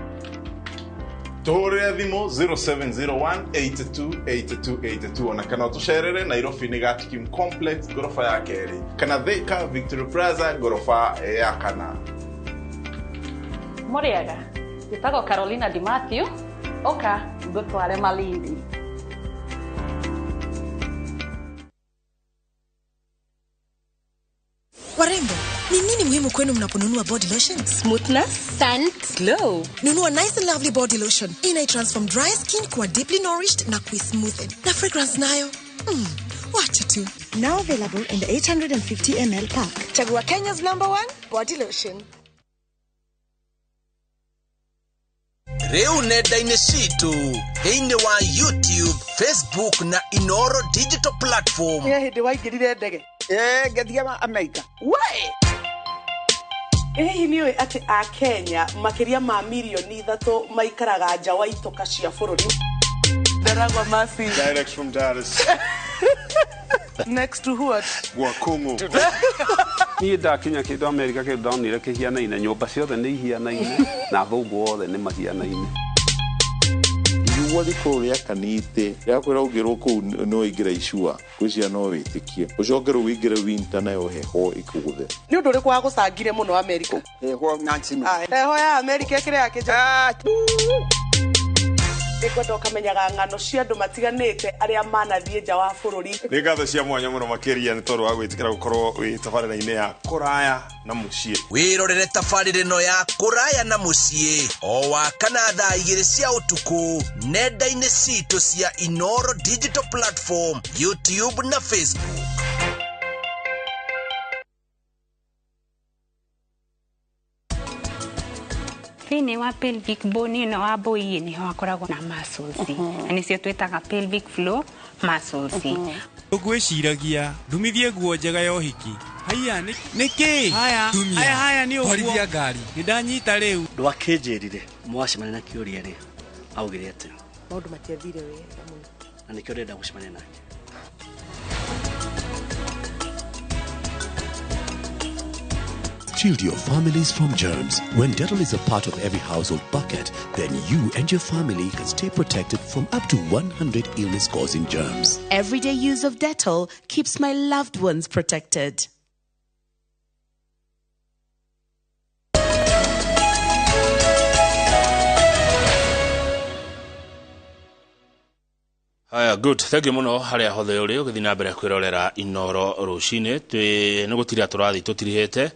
Tuhurire thimu 0701 82 82 82 ona kana ũtũcerere Nairobi nĩ Gatikim Complex ngoroba ya kerĩ, kana Thika Victory Plaza ngoroba ya kana. Mũrĩega, njĩtagwo Carolina Di Matthew, ũka ngũtware Malindi. Warembo, Ni nini muhimu kwenu mnaponunua body lotion? Smoothness, scent, glow. Nunua Nice and Lovely body lotion. Ina transform dry skin kuwa deeply nourished na kuismoothen. Na fragrance nayo? Wacha tu. Now available in the 850 ml pack. Chagua Kenya's #1 body lotion. Rĩu nenda-inĩ citũ thĩinĩ wa YouTube, Facebook na Inoro digital platform. Nĩ hĩndĩ waingĩrire ndege? Ngathiaga America. We! Hihi nĩ ũĩ atĩ a Kenya makĩria ma mirioni 3 maikaraga nja wa itoka cia bũrũri? Ndaragwa Masi. Direct from Dallas. Next to what? Gwakungu. Niĩ ndakinya kĩndũ Amerika kĩndũ ndonire kĩhianaine, nyũmba ciothe nĩ ihianaine na athũngũ othe nĩ mahianaine. Riũa rĩkorwo rĩakanĩte rĩakwĩra ũngĩrwo kũu no ũingĩre icua ngwĩciria no wĩtĩkie ũcoke rĩu ũingĩre winter nayo heho ĩkũgũthe. Nĩ ũndũ ũrĩkũ wagũcangire mũno Amerika? Heho Nancy. Heho ya Amerika ĩkĩrĩ ya kĩnja. Nĩngwenda ũkamenyaga ng'ano cia andũ matiganĩte arĩa manathiĩ nja wa bũrũri. Nĩ ngatho cia mwanya mũno makĩria nĩ tondũ wa gwĩtĩkĩra gũkorwo wĩ tabarĩra-inĩ ya kũraya na mũciĩ. Wĩrorere tabarĩra ĩno ya kũraya na mũciĩ o wa kana thaa 2 cia ũtukũ nenda-inĩ citũ cia Inoro digital platform, YouTube na Facebook. Thĩinĩ wa pelvic bone ĩno wa mbũi nĩho hakoragwo na muscles, na nĩcio twĩtaga pelvic floor muscles. Ũgwĩciragia ndumithie nguo njega ya ũhiki. Haiya nĩkĩ? Haya haya nĩ ũguo. Twarithia ngari. Nĩndanyita rĩu. Ndwakĩnjĩrire mwacemania na kĩũria rĩ augire atĩa? Maũndũ matiathire wega mũno. Na nĩkĩo ndĩrenda gũcemania nake. Shield your families from germs. When Dettol is a part of every household bucket, then you and your family can stay protected from up to 100 illness-causing germs. Everyday use of Dettol keeps my loved ones protected. Haya, good. Thank you muno haria hothe uri ugithi na mbere kwirorera Inoro rucini twi ni gutiria turathi tutirihite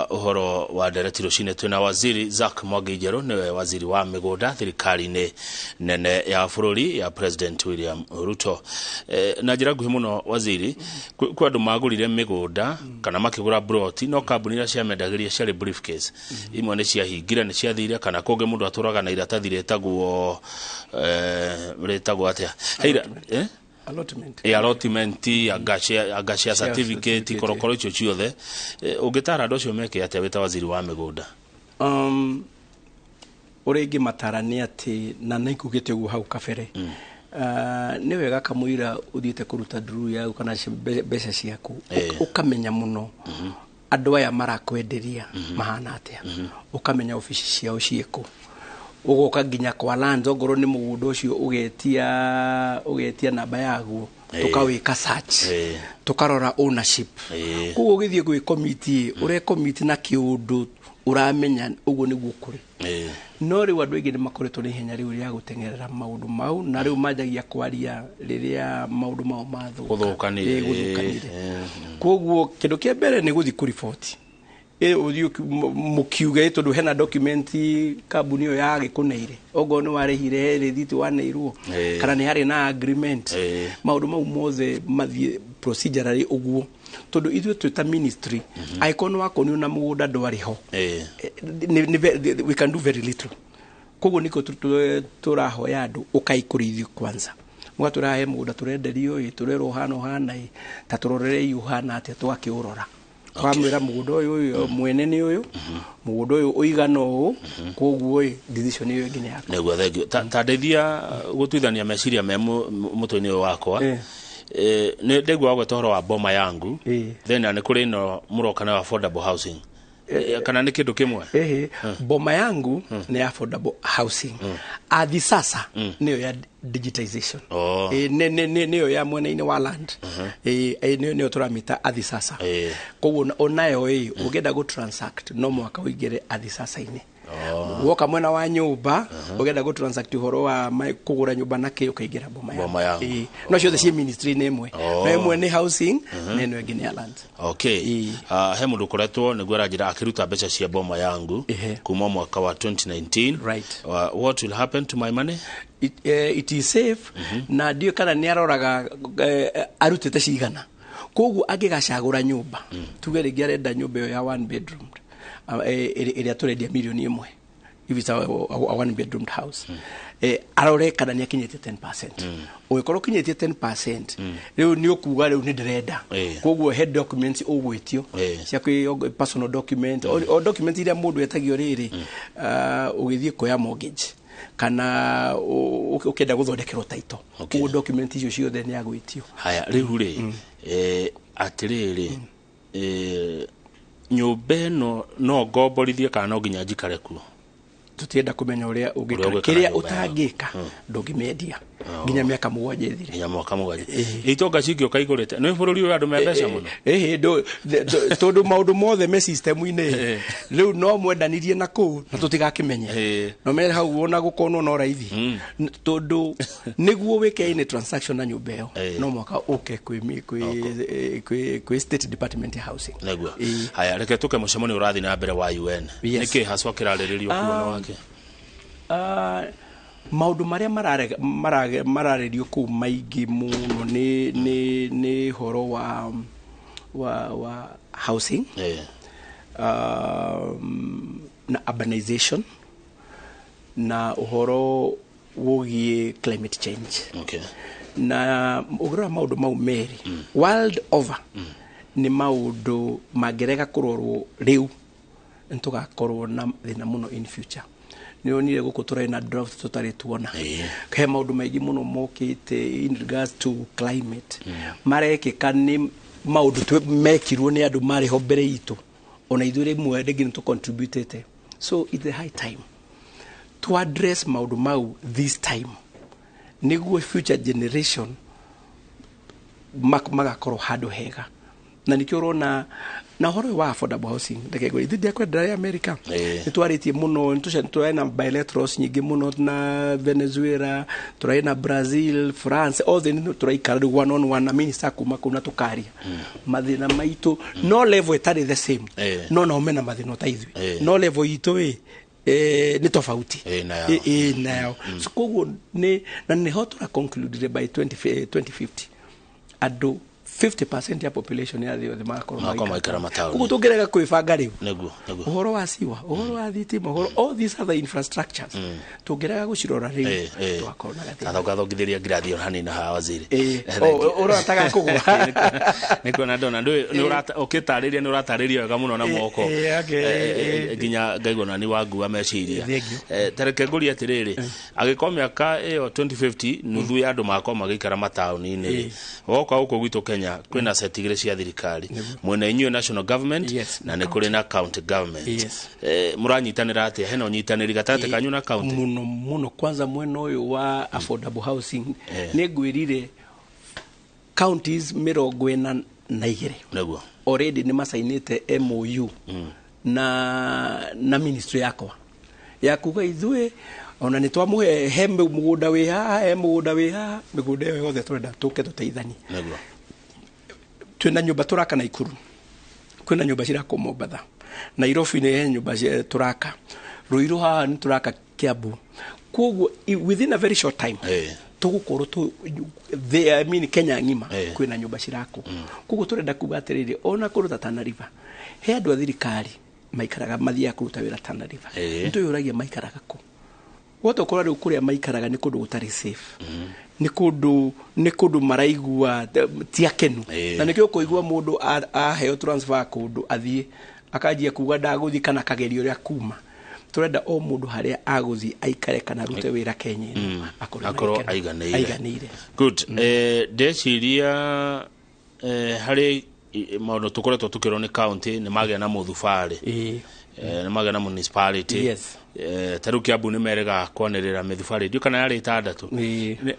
uhoro wa ndereti rucini twina waziri Zack Mwangi Njeru niwe waziri wa migunda thirikari-ini nene ya bururi ya President William Ruto. Na njira nguhi muno waziri kwa andu magurire migunda kana makigura broti no kambuni iria ciamendagiria ciarĩ briefcase imwe ni ciahingire ni ciathire kana kungi mundu aturaga na iratathi ritagwo ritagwo atia Heira, allotment. Allotment agashia certificate korokoro icio ciothe ungitara andu acio meke atia wita waziri wa migunda? Uria ingimatara ni ati na nĩngugĩte ũguo hau kabere. Nĩ wega kamũira ũthiĩte kũruta nduru yaku kana mbeca ciaku ũkamenya mũno andũ aya marakwenderia mahana atĩa, ũkamenya obici ciao ciĩkũ, ugoka nginya kwa land ongorwo ni mugunda ucio ugetia namba yaguo tukawika search tukarora ownership koguo ugithie gwi committee ure committee na kiundu uramenya uguo niguo kuri no riu andu aingi ni makoretwo ni ihenya riu ria gutengerera maundu mau na riu manjagia kwaria riria maundu mau mathukanire koguo kindu kia mbere ni guthi ku report uthio mukiuge tondu hena document kambuni yo yagikuneire ogo ni warihire rithiti waneirwo kana ni hari na agreement maundu mau mothe mathie procedurally uguo tondu ithuĩ twĩ ta ministry angĩkorwo nĩ wakonio na mũgũnda ndwarĩ ho we can do very little koguo niko tũrahoya andũ ũkai kũrĩ ithuĩ kwanza mũgatũrahe mũgũnda tũrenderio ĩ tũrerwo ũhana ũhana ĩ ta tũrorerei ũhana atĩa tũgakĩũrora twamwĩra mũgũnda ũyũ mwene nĩ ũyũ mũgũnda ũyũ ũigana ũũ koguo ĩ decision ĩyo ĩngĩ nĩ yaku nĩguo thank you ta ndeithia gũtuithania meciria me mũtwe-inĩ ũyũ wakwa nĩ ndaigua wagweta ũhoro wa boma yangu then nĩ kũrĩ ĩno mũroka nayo affordable housing kana nĩ kĩndũ kĩmwe boma yangu nĩ affordable housing athi sasa nĩyo ya digitization nĩyo ya mwena-inĩ wa land nĩyo tũramĩta athi sasa koguo onayo ĩ ũngĩenda gũ transact no mwaka ũingĩre athi sasa-inĩ Woka mwena wa nyũmba ũgenda gũ transact ũhoro wa kũgũra nyũmba na kĩ ũkaingĩra boma yangu. No ciothe ciĩ ministry-inĩ ĩmwe. No ĩmwe nĩ housing na ĩno ĩngĩ nĩ ya land. Okay. He mũndũ ũkoretwo nĩguo aranjĩra akĩruta mbeca cia boma yangu kuma mwaka wa 2019. Right. What will happen to my money? It is safe. Na ndiũ kana nĩ aroraga arutĩte cigana. Koguo angĩgacagũra nyũmba, tuge rĩngĩ arenda nyũmba ĩyo ya one bedroom ĩrĩa tũrendia 1 million, if it's a one bedroom house, arore kana nĩ akinyĩtie 10%. Ũngĩkorwo ũkinyĩtie 10%, rĩu nĩ ũkuga rĩu nĩ ndĩrenda. Koguo he documents ũgwĩtio cia kwĩ personal document o document iria mũndũ etagio rĩrĩ ũgĩthiĩ kuoya mortgage kana ũkĩenda gũthondekerwo title. Koguo document icio ciothe nĩ agwĩtio. Haya, rĩu rĩ, atĩrĩrĩ, nyũmba ĩno no ngomborithie kana no nginya njikare kuo? Tũtienda kũmenya ũrĩa ũngĩka. Kĩrĩa ũtangĩka, ndũngĩmĩendia nginya mĩaka 7 ĩthire. Nginya mwaka 7. Itonga cingĩũka igũrĩte nĩ bũrũri ũyũ andũ me mbeca mũno. Ĩhĩ, tondũ maũndũ mothe me system-inĩ rĩu no mwendanirie na kũu na tũtigakĩmenye no mere hau wona gũkonwo no raithi, tondũ nĩguo wĩke any transaction na nyũmba ĩyo no mwaka ũke kwĩ State Department ya Housing. Nĩguo. Haya, reke tũke mũcemanio ũrathiĩ na mbere wa UN. Nĩkĩ haswa kĩrarĩrĩrio kuo na wake? Maũndũ marĩa mararĩrio kũu maingĩ mũno nĩ ũhoro wa housing na urbanization na ũhoro wũgiĩ climate change. Na ũngĩrora maũndũ mau merĩ world over nĩ maũndũ mangĩrega kũrorwo rĩu, nĩtũgakorwo na thĩna mũno in future. Nĩ onire gũkũ tũrarĩ na drought tũtarĩ tuona. He maũndũ maingĩ mũno mokĩte in regards to climate marekĩka nĩ maũndũ mekirwo nĩ andũ marĩ ho mbere itũ, ona ithuĩ rĩmwe rĩngĩ nĩ tũcontributĩte. So it's the high time to address maũndũ mau this time nĩguo future generation magakorwo handũ hega. Na nikĩo ũrona na ũhoro ũyũ wa affordable housing, reke ngwĩre, ithuĩ ndiakwenda rĩa America nĩ twarĩtie mũno, nĩ tũrarĩ na bilaterals nyingĩ mũno na Venezuela, tũrarĩ na Brazil, France, othe nĩ tũraikara rĩu one on one na minister kuma kũu na tũkaria mathĩna maitũ, no level ĩtarĩ the same, no nao mena mathĩna ta ithuĩ, no level itũ ĩ nĩ tofauti na yao. So koguo nĩ na nĩho tũra conclude by 2050 andũ 50% ya population ya thĩ yothe magakorwo maikara mataũni. Koguo tũngĩrega kwĩbanga rĩu, nĩguo nĩguo ũhoro wa siwa, ũhoro wa thitima, ũhoro all these other infrastructures, tũngĩrega gũcirora rĩu tũgakorwo na gathĩna. Gathongithĩria ngirathi hanini haha, waziri. Ũrona ta gakũgwa. Nĩ kuona ndona ũkĩtarĩria nĩ ũratarĩria wega mũno na moko nginya ngaigua nani wangua meciria. Tareke ngũrie atĩrĩrĩ, angĩkorwo mĩaka ĩyo 2050 nuthu ya andũ magakorwo magĩikara mataũni-inĩ, woka gũkũ gwitũ Kenya kwĩna set igĩrĩ cia thirikari, mwena inyuĩ national government na nĩ kũrĩ na county government. Mũranyitanĩra atĩa? Hena ũnyitanĩri gatagatĩ kanyu na county? Mũno mũno. Kwanza mwena ũyũ wa affordable housing, nĩ ngwĩrire counties 42 already nĩ macainĩte MOU na ministry yakwa ya kuga ithuĩ ona nĩ twamũhe he mũgũnda wĩ haha, he mũgũnda wĩ haha, mĩgũnda ĩyo yothe tũrenda tũke tũteithanie. Twĩna nyũmba tũraka Naikuru, kwĩna nyũmba cirakwo Mombatha, Nairobi nĩ he nyũmba tũraka, Ruiru haha nĩ tũraka, Kiambu. Koguo within a very short time tũgũkorwo tũ the, I mean, Kenya ng'ima kwĩna nyũmba cirakwo. Koguo tũrenda kuga atĩrĩrĩ, ona kũndũ ta Tana River he andũ a thirikari maikaraga, mathiaga kũruta wĩra Tana River, nĩ twĩyũragia maikaraga kũ. Wota ũkora rĩu kũrĩa maikaraga nĩ kũndũ gũtarĩ safe, nĩ kũndũ maraigua ti akenu, na nĩkĩo ũkũigua mũndũ aheo transfer kũndũ athiĩ akanjia kuga ndagũthiĩ kana akageria ũrĩa kuma. Tũrenda o mũndũ harĩa agũthiĩ aikare kana arute wĩra Kenya ĩno akorwo na akorwo gĩkeno. Aiganĩire. Aiganĩire. Good. Ndeciria harĩ maũndũ tũkoretwo tũkĩrwo nĩ county nĩ magĩa na mũthubarĩ, nĩ magĩa na municipality. Ta rĩu Kiambu nĩ merega kwanĩrĩra mĩthubarĩ, ndiũ kana yarĩ 6.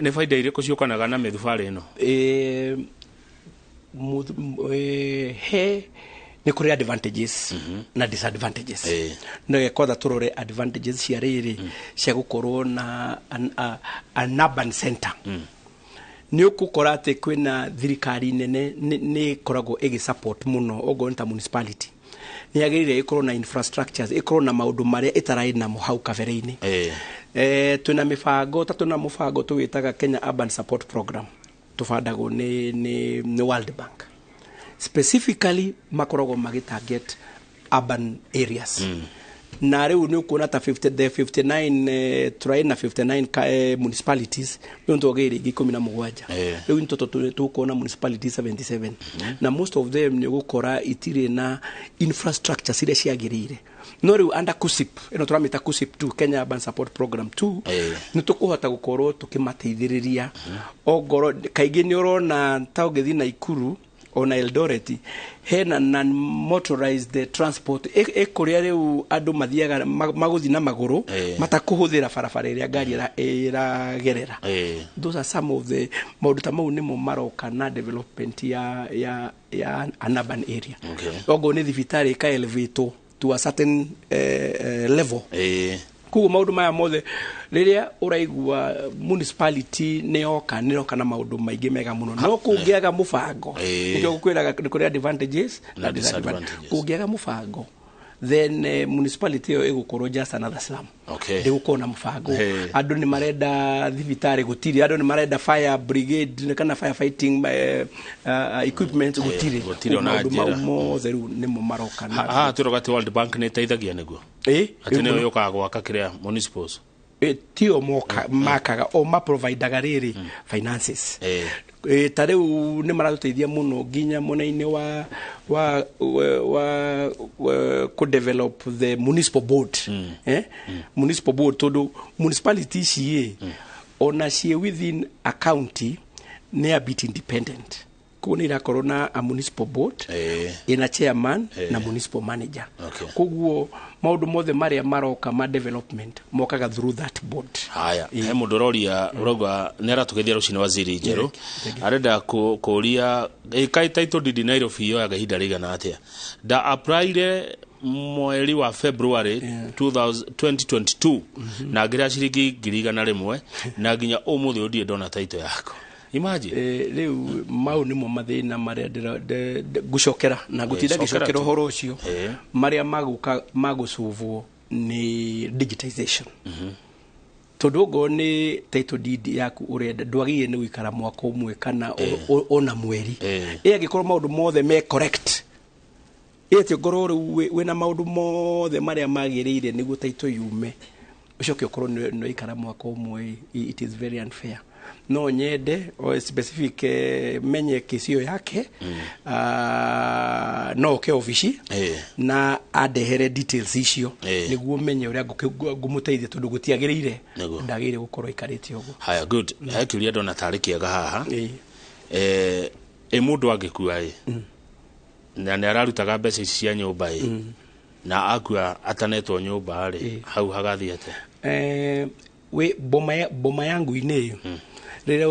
Nĩ baida irĩkũ ciũkanaga na mĩthubarĩ ĩno? He Nĩ kũrĩ advantages na disadvantages. No kwatha tũrore advantages cia rĩrĩ cia gũkorwo na an urban center. Nĩ ũgũkora atĩ kwĩna thirikari nene nĩ ĩkoragwo ĩgĩ support mũno. Okorwo nĩ ta municipality, nĩ yagĩrĩire ĩkorwo na infrastructures, ĩkorwo na maũndũ marĩa ĩtararĩ namo hau kabere-inĩ. Twĩna mĩbango ta twĩna mũbango tũwĩtaga Kenya Urban Support Program, tũbandagwo nĩ World Bank. Specifically makoragwo magĩ target urban areas. Na rĩu nĩ ũkuona ta 50, the 59, tũraĩ na 59 municipalities, rĩu nĩtwongereire ingĩ 17. Rĩu nĩ tũkuona municipalities 77, na most of them nĩ ũgũkora itirĩ na infrastructure ciria ciagĩrĩire. No rĩu under KUSIP ĩno, tũramĩta KUSIP 2, Kenya Urban Support Program 2, nĩ tũkũhota gũkorwo tũkĩmateithĩrĩria. Ongorwo kaingĩ nĩ ũrona ta ũngĩthiĩ Naikuru ona Eldoret, hena non motorized transport ĩkũrĩa rĩu andũ mathiaga magũthiĩ na magũrũ, matakũhũthĩra barabara ĩrĩa ngari ĩragerera. Those are some of the maũndũ ta mau nĩmo maroka na development ya an urban area. Okorwo nĩ thibitarĩ ĩka elevate to a certain level. Koguo maũndũ maya mothe, rĩrĩa ũraigua municipality nĩ yoka, nĩ yoka na maũndũ maingĩ mega mũno, no kũngĩaga mũbango, nĩkĩo ngũkwĩraga nĩ kũrĩ advantages na na disadvantages. Disadvantages. Kũngĩaga mũbango, then municipality ĩyo ĩgũkorwo just another slum. Ndĩgũkorwo na mũbango. Andũ nĩ marenda thibitarĩ, gũtirĩ. Andũ nĩ marenda fire brigade kana fire fighting equipment, gũtirĩ. Gũtirĩ ona Maũndũ mau njĩra. mothe rĩu nĩmo maroka na Haha twĩroga atĩ World Bank nĩ ĩteithagia nĩguo atĩ nĩyo yũkaga gwaka kĩrĩa municipals. Tio moka makaga o maprovidaga rĩrĩ finances. Ta rĩu nĩ maratũteithia mũno nginya mwena-inĩ wa kũ develop the municipal board, municipal board, tondũ municipality ici ĩ ona ciĩ within a county nĩ a bit independent. Koguo nĩ irakorwo na a municipal board ina chairman na municipal manager. Koguo maũndũ mothe marĩa maroka ma development mokaga through that board. Haya, he mũndũ ũroria, ũrauga nĩ aratũgeithia rũcinĩ waziri njerũ, arenda kũria kaĩ title deed Nairobi yoyaga ihinda rĩigana atĩa. Nda applyire mweri wa February 2000 2022 na ngĩrĩa ciringi 100,000, na nginya ũmũthĩ ũyũ ndirĩ ndona title yakwa. Imagine. Rĩu mau nĩmo mathĩna marĩa ngũcokera na ngũtinda Cokera ngĩcokera tu. ũhoro ũcio, marĩa magũka magũcuvwo nĩ digitization, tondũ okorwo nĩ title deed yaku ũrenda, ndwagĩrĩire nĩ gũikara mwaka ũmwe kana ona mweri. Ĩ angĩkorwo maũndũ mothe me correct, ĩ atĩ ũkorwo rĩu wĩna maũndũ mothe marĩa magĩrĩire nĩguo title yume, ũcoke ũkorwo nĩ waikara mwaka ũmwe, it is very unfair. No nyende o specific menye kesi ĩyo yake. No oke obici na andehere details icio nĩguo menye ũrĩa ngũmũteithia, tondũ gũtiagĩrĩire, ndagĩrĩire gũkorwo aikarĩte ũguo. Haya, good. He kĩũria ndona tarĩ kĩega haha. Ĩ mũndũ angĩkua ĩ na nĩ ararutaga mbeca ici cia nyũmba ĩ, na akua atanetwo nyũmba rĩ, hau hagathiĩ atĩa? We boma yangu-inĩ rĩrĩa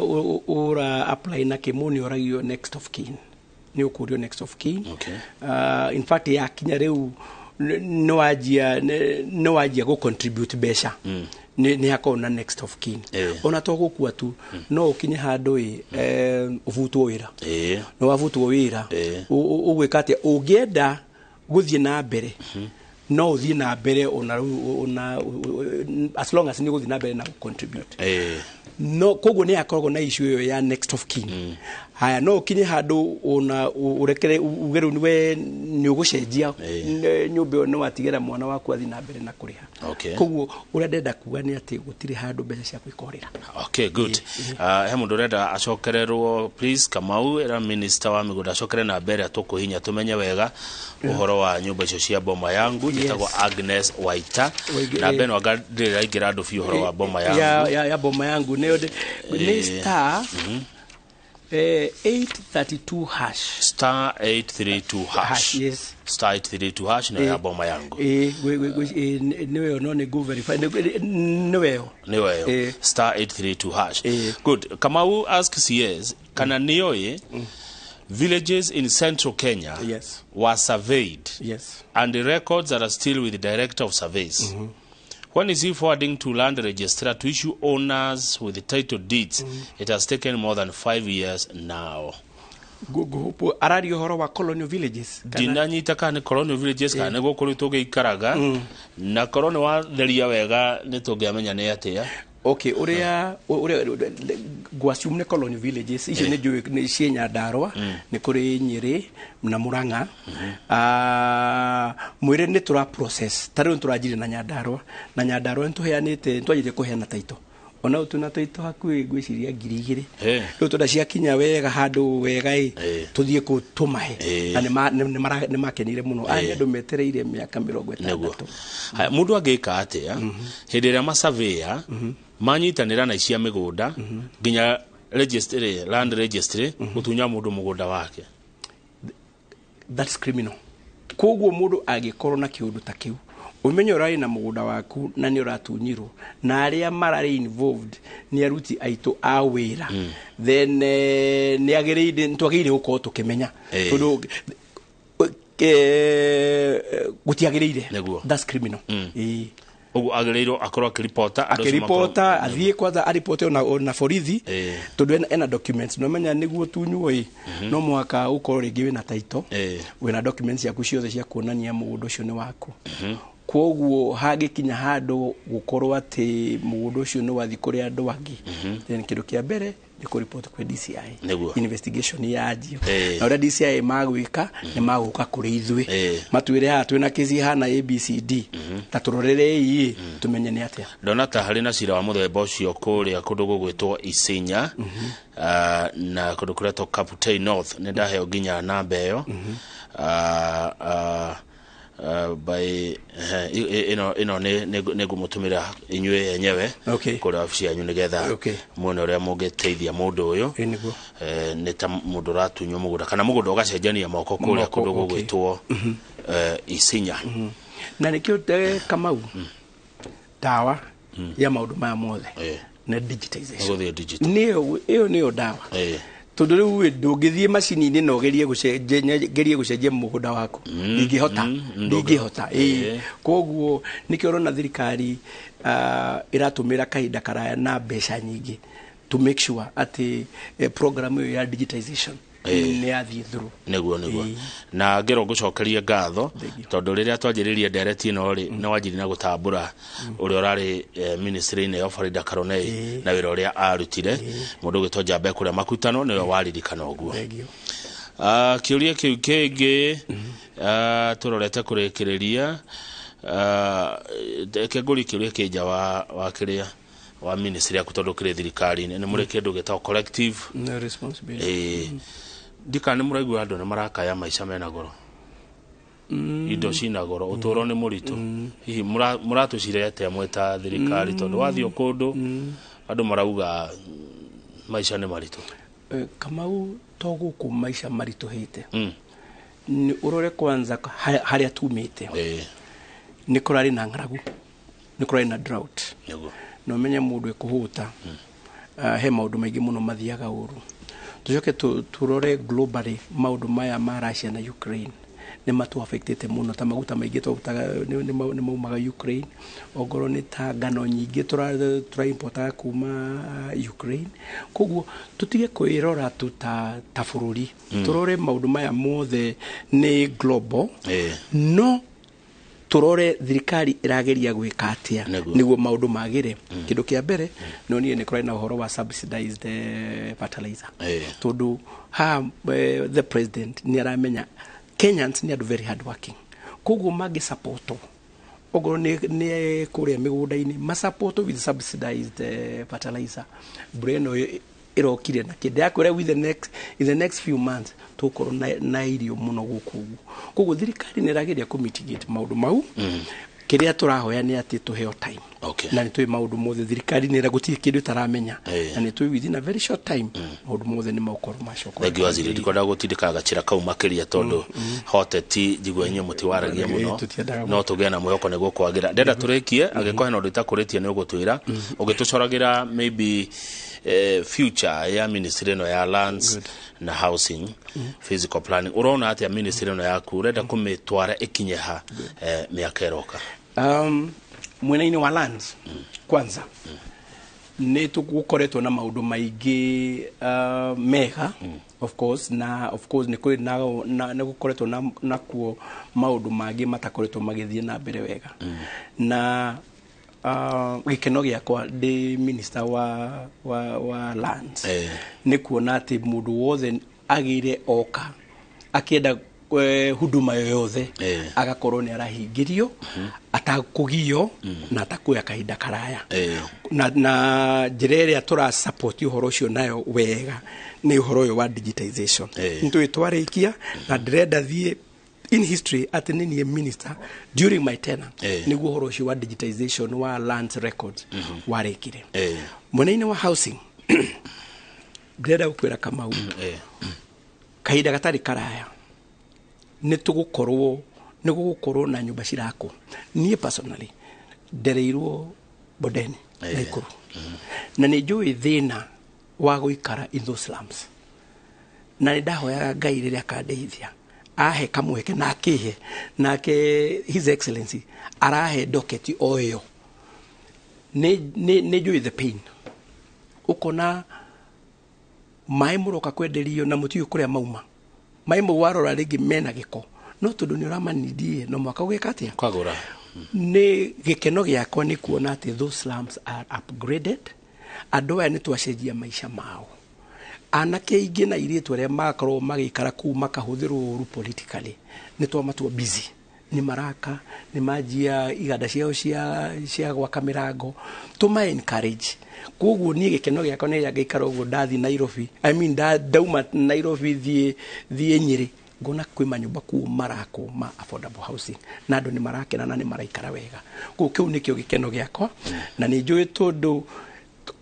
ũra apply na kĩmũ, nĩ ũragio next of kin, nĩ ũkũrio next of kin. In fact yakinya rĩu nĩ wanjia gũ contribute mbeca, nĩ hakoragwo na next of kin. Ona to gũkua tu, no ũkinye handũ ĩ ũbutwo wĩra. Nĩ wabutwo wĩra, ũgwĩka atĩa? Ũngĩenda gũthiĩ na mbere, no ũthiĩ na mbere ona rĩu ona as long as nĩ ũgũthiĩ na mbere na contribute. No koguo nĩ akoragwo na issue ĩyo ya next of kin. Haya, no ũkinye handũ ona ũrekere uge rĩu we nĩ ũgũcenjia nyũmba ĩyo, nĩ watigĩra mwana waku athiĩ na mbere na kũrĩha. Koguo ũrĩa ndenda kuga nĩ atĩ gũtirĩ handũ mbeca ciaku ikorĩra. Okay, good. He mũndũ ũrenda acokererwo, please. Kamau, ĩra minister wa mĩgũnda acokere na mbere tũkũhinya tũmenye wega ũhoro wa nyũmba icio cia boma yangu. Njĩtagwo Agnes Waita. Na mbere anga ndĩrĩ raingĩra andũ biũ ũhoro wa boma yangu. Ya boma yangu nĩyo nĩ star 832 hash. Star 832 hash. Hash, yes. Star 832 hash nĩyo ya boma yangu. Nĩweyo, no nĩ ngũ verify nĩweyo. Nĩweyo. Star 832 hash. Good. Kamau, ask CS kana nĩoĩ Villages in central Kenya were surveyed and the records are still with the director of surveys. When is he forwarding to land registrar to issue owners with the title deeds? It has taken more than 5 years now. Ngũhũpwo araria ũhoro wa colonial villages kana? Ndinanyita kana nĩ colonial villages kana nĩ gũkũ rĩu tũgĩikaraga, na korwo nĩ watheria wega nĩ tũngĩamenya nĩ atĩa. Okay, ũrĩa ngwassume nĩ colonial villages icio nĩ njũĩ nĩ ciĩ Nyandarua, nĩ kũrĩ Nyĩrĩ na Murang'a. Mwĩrĩ nĩ tũra process ta rĩu nĩ tũranjirie na Nyandarua, na Nyandarua nĩ tũheanĩte, nĩ twanjirie kũheana taito, ona rĩu twĩna taito hakuhĩ ngwĩciria 2000. Rĩu twenda ciakinya wega handũ wega ĩ, tũthiĩ kũu tũmahe, na nĩ makenire mũno. Aya nĩ andũ metereire mĩaka 60. Haya, mũndũ angĩka atĩa hĩndĩ ĩrĩa masurveyor manyitanĩra na icia mĩgũnda nginya registry, land registry, gũtunya mũndũ mũgũnda wake? That's criminal. Koguo mũndũ angĩkorwo na kĩũndũ ta kĩu, ũmenye ũrarĩ na mũgũnda waku na nĩ ũratunyirwo, na arĩa mararĩ involved nĩ aruti aitũ a wĩra, then nĩ agĩrĩire, nĩ twagĩrĩire gũkorwo tũkĩmenya, tondũ gũtiagĩrĩire. That's criminal. Ĩĩ. Ũguo agĩrĩirwo akorwo akĩripota andũ acio makorwo- Akĩripota, athiĩ kwanza aripote ona borithi, tondũ ena documents. No menya nĩguo tunywo ĩ, no mũhaka ũkorwo rĩngĩ wĩna title, wĩna documents ciaku ciothe cia kuonania mũgũnda ũcio nĩ waku. Koguo hangĩkinya handũ gũkorwo atĩ mũgũnda ũcio nĩ wathiĩ kũrĩ andũ angĩ, then kĩndũ kĩa mbere nĩ kũripoti kwĩ DCI. Investigation yanjio, na ũrĩa DCI magwĩka nĩ magũka kũrĩ ithuĩ, matwĩre haha twĩna kesi hana ABCD, ta tũrorerei tũmenye nĩ atĩa. Ndona ta harĩ na cira wa mũthemba ũcio kũrĩa kũndũ gũgwĩtwo Isinya, na kũndũ kũretwo Kaputei North. Nĩ ndaheo nginya namba ĩyo by ĩno nĩ ngũmũtũmĩra inyuĩ enyewe kũrĩa wabici yanyu nĩgetha muone ũrĩa mũngĩteithia mũndũ ũyũ. Nĩguo. Nĩ ta mũndũ ũratunywo mũgũnda kana mũgũnda ũgacenjania moko kũrĩa Moko, kũndũ gũgwĩtwo Isinya. Na nĩkĩo Kamau, ndawa ya maũndũ maya mothe nĩ digitization. Gũthiĩ digital. Nĩyo ĩyo nĩyo ndawa, tondũ rĩu ĩ, ndũngĩthiĩ macini-inĩ na ũgerie gerie gũcenjia mũgũnda waku. Ndingĩhota, ndingĩhota. Ĩĩ. Koguo nĩkĩo ũrona thirikari ĩratũmĩra kahinda karaya na mbeca nyingĩ to make sure atĩ program ĩyo ya digitization nĩ yathiĩ through. Nĩguo na ngĩrwo ngũcokerie ngatho, tondũ rĩrĩa twanjĩrĩirie ndereti ĩno rĩ, nĩ wanjirie na gũtambũra ũrĩa ũrarĩ ministry-inĩ ĩyo, Farida Karonei, na wĩra ũrĩa arutire. Mũndũ ũgwĩtwo Njambe kũrĩa Makutano nĩwe waririkana ũguo. Thengiũ. Kĩũria kĩu kĩngĩ, tũrorete kũrĩkĩrĩria, reke ngũrie kĩũria kĩ nja wa kĩrĩa wa ministry yaku, tondũ kĩrĩ thirikari-inĩ nĩ mũrĩ kĩndũ gĩtagwo collective No responsibility. Ndikana nĩ mũraigua andũ nĩ marakaya maica mena goro, indo cina goro, ũtũũro nĩ mũritũ. Hihi mũratũcire atĩa mwĩ ta thirikari, tondũ wathiĩ o kũndũ andũ marauga maica nĩ maritũ? Kamau, to gũkũ maica maritũhĩte, nĩ ũrore kwanza harĩa tumĩte. Nĩ kũrarĩ na ng'aragu, nĩ kũrarĩ na drought, na ũmenye mũndũ ekũhũta, he maũndũ maingĩ mũno mathiaga ũru. Tũcoke tũrore globally, maũndũ maya ma Russia na Ukraine nĩ matu affectĩte mũno, ta maguta maingĩ twarutaga nĩ maumaga Ukraine, ongorwo nĩ ta ngano nyingĩ tũra importaga kuma Ukraine. Koguo tũtige kwĩrora tu ta bũrũri, tũrore maũndũ maya mothe nĩ global, no tũrore thirikari ĩrageria gwĩka atĩa nĩguo maũndũ magĩre. Kĩndũ kĩa mbere, no niĩ nĩ kũrarĩ na ũhoro wa subsidized fertilizer, tondũ haha the president nĩ aramenya Kenyans nĩ andũ very hard working, koguo mangĩsupportwo okorwo nĩ kũrĩa mĩgũnda-inĩ, masupportwo with subsidized fertilizer, mbura ĩno ĩrokire na kĩndĩ yakwĩra with the next, in the next few months tũgũkorwo na irio mũno gũkũ ũguo. Koguo thirikari nĩ ĩrageria kũ mitigate maũndũ mau. Kĩrĩa tũrahoya nĩ atĩ tũheo time, na nĩ tũĩ maũndũ mothe thirikari nĩ gũtirĩ kĩndũ ĩtaramenya, na nĩ tũĩ within a very short time maũndũ mothe nĩ megũkorwo macoka. Thengiũ waziri, ndikwenda gũtindĩka gacĩra kau makĩria, tondũ hoteti njigua inyuĩ mũtiwaragia mũno, Tũtiendaga. No tũgĩe na mwĩhoko nĩguo kwagĩra. Ndenda tũrĩkie, angĩkorwo hena ũndũ itakũrĩtie nĩ ũgũtwĩra ũgĩtũcoragĩra maybe Future ya ministry ĩno ya lands na housing, physical planning, ũrona atĩa ministry ĩno yaku? Ũrenda kũmĩtwara ĩkinye ha mĩaka ĩroka? Mwena-inĩ wa lands, kwanza nĩ tũgũkoretwo na maũndũ maingĩ mega, of course, na of course nĩ kũrĩ na nĩ gũkoretwo na nakuo maũndũ mangĩ matakoretwo magĩthiĩ na mbere wega. Na gĩkeno gĩakwa ndĩ minister wa lands nĩ kuona atĩ mũndũ wothe agĩire oka akĩenda huduma yoyothe, agakorwo nĩ arahingĩrio atakũgio na atakuoya kahinda karaya. Na njĩra ĩrĩa tũra support ũhoro ũcio nayo wega nĩ ũhoro ũyũ wa digitization. Nĩ twarĩkia na ndĩrenda thiĩ in history atĩ nĩ niĩ minister during my tenure nĩguo ũhoro ũcio wa digitization wa land records warĩkire. Mwena-inĩ wa housing, ndĩrenda gũkwĩra, Kamau, kahinda gatarĩ karaya nĩ tũgũkorwo, nĩ gũgũkorwo na nyũmba cirakwo. Niĩ personally ndereirwo Bondeni, Naikuru, na nĩ njũĩ thĩna wa gũikara in those slums, na nĩ ndahoyaga Ngai rĩrĩa akandeithia ahe kamweke na akĩhe, nake His Excellency arahe docket o ĩyo. Nĩ njũĩ the pain, ũkona maĩ mũroka kwenderio na mũtiũĩ kũrĩa mauma. Maĩ mau warora rĩngĩ mena gĩko, no tondũ nĩ ũramanindie no mwaka ũgĩka atĩa? Kagũra. Nĩ gĩkeno gĩakwa nĩ kuona atĩ those slums are upgraded. Andũ aya nĩ twacenjia maica mao. Anake aingĩ na airĩtu arĩa magakorwo magĩikara kũu makahũthĩrwo ũru politically, nĩ twamatua busy, nĩ maraka, nĩ manjia iganda ciao cia gwaka mĩrango, tũma encourage. Koguo niĩ gĩkeno gĩakwa nĩ rĩrĩa ngaikara ũguo, ndathiĩ Nairobi, I mean, ndauma Nairobi thiĩ Nyĩrĩ, ngona kwĩ manyũmba kuo marakwo ma affordable housing na andũ nĩ marakena na nĩ maraikara wega. Koguo kĩu nĩkĩo gĩkeno gĩakwa, na nĩ njũĩ tondũ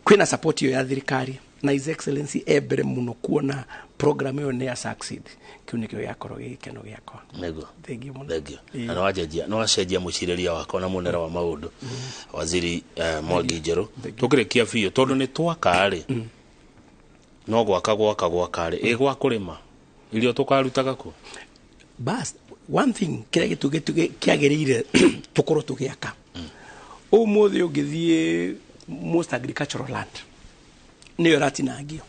kwĩna support ĩyo ya thirikari na His Excellency e mbere mũno kuona program ĩyo nĩ ya succeed, kĩu nĩkĩo gĩakorwo gĩ gĩkeno gĩakwa. Nĩguo. Thengiũ mũno. Thengiũ. Na nĩwacenjia mũcirĩria wakwa na muonere wa maũndũ, Waziri Mwangi Njerũ. Tũkĩrĩkia biũ, tondũ nĩ twaka rĩ, no gwaka gwaka gwaka rĩ, ĩ gwa kũrĩma irio tũkarutaga kũ? Bas, one thing kĩrĩa kĩagĩrĩire tũkorwo tũgĩaka, ũmũthĩ ũngĩthiĩ most agricultural land nĩyo ĩratinangio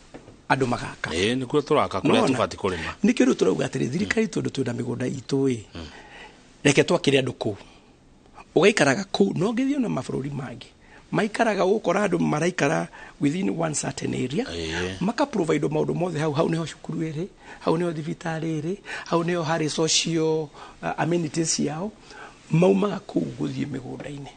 andũ magaka. Ĩ nĩkuo tũraka kũrĩa Nĩwona? tũbatiĩ kũrĩma. Nĩkĩo rĩu tũrauga atĩrĩ, thirikari, tondũ twĩna mĩgũnda itũ ĩ, reke twakĩre andũ kũu ũgaikaraga kũu. No ngĩthiĩ ona mabũrũri mangĩ maikaraga, ũgũkora andũ maraikara within one certain area, maka provide maũndũ mothe hau. Hau nĩho cukuru ĩrĩ, hau nĩho thibitarĩ ĩrĩ, hau nĩho harĩ social amenities ciao. Maumaga kũu gũthiĩ mĩgũnda-inĩ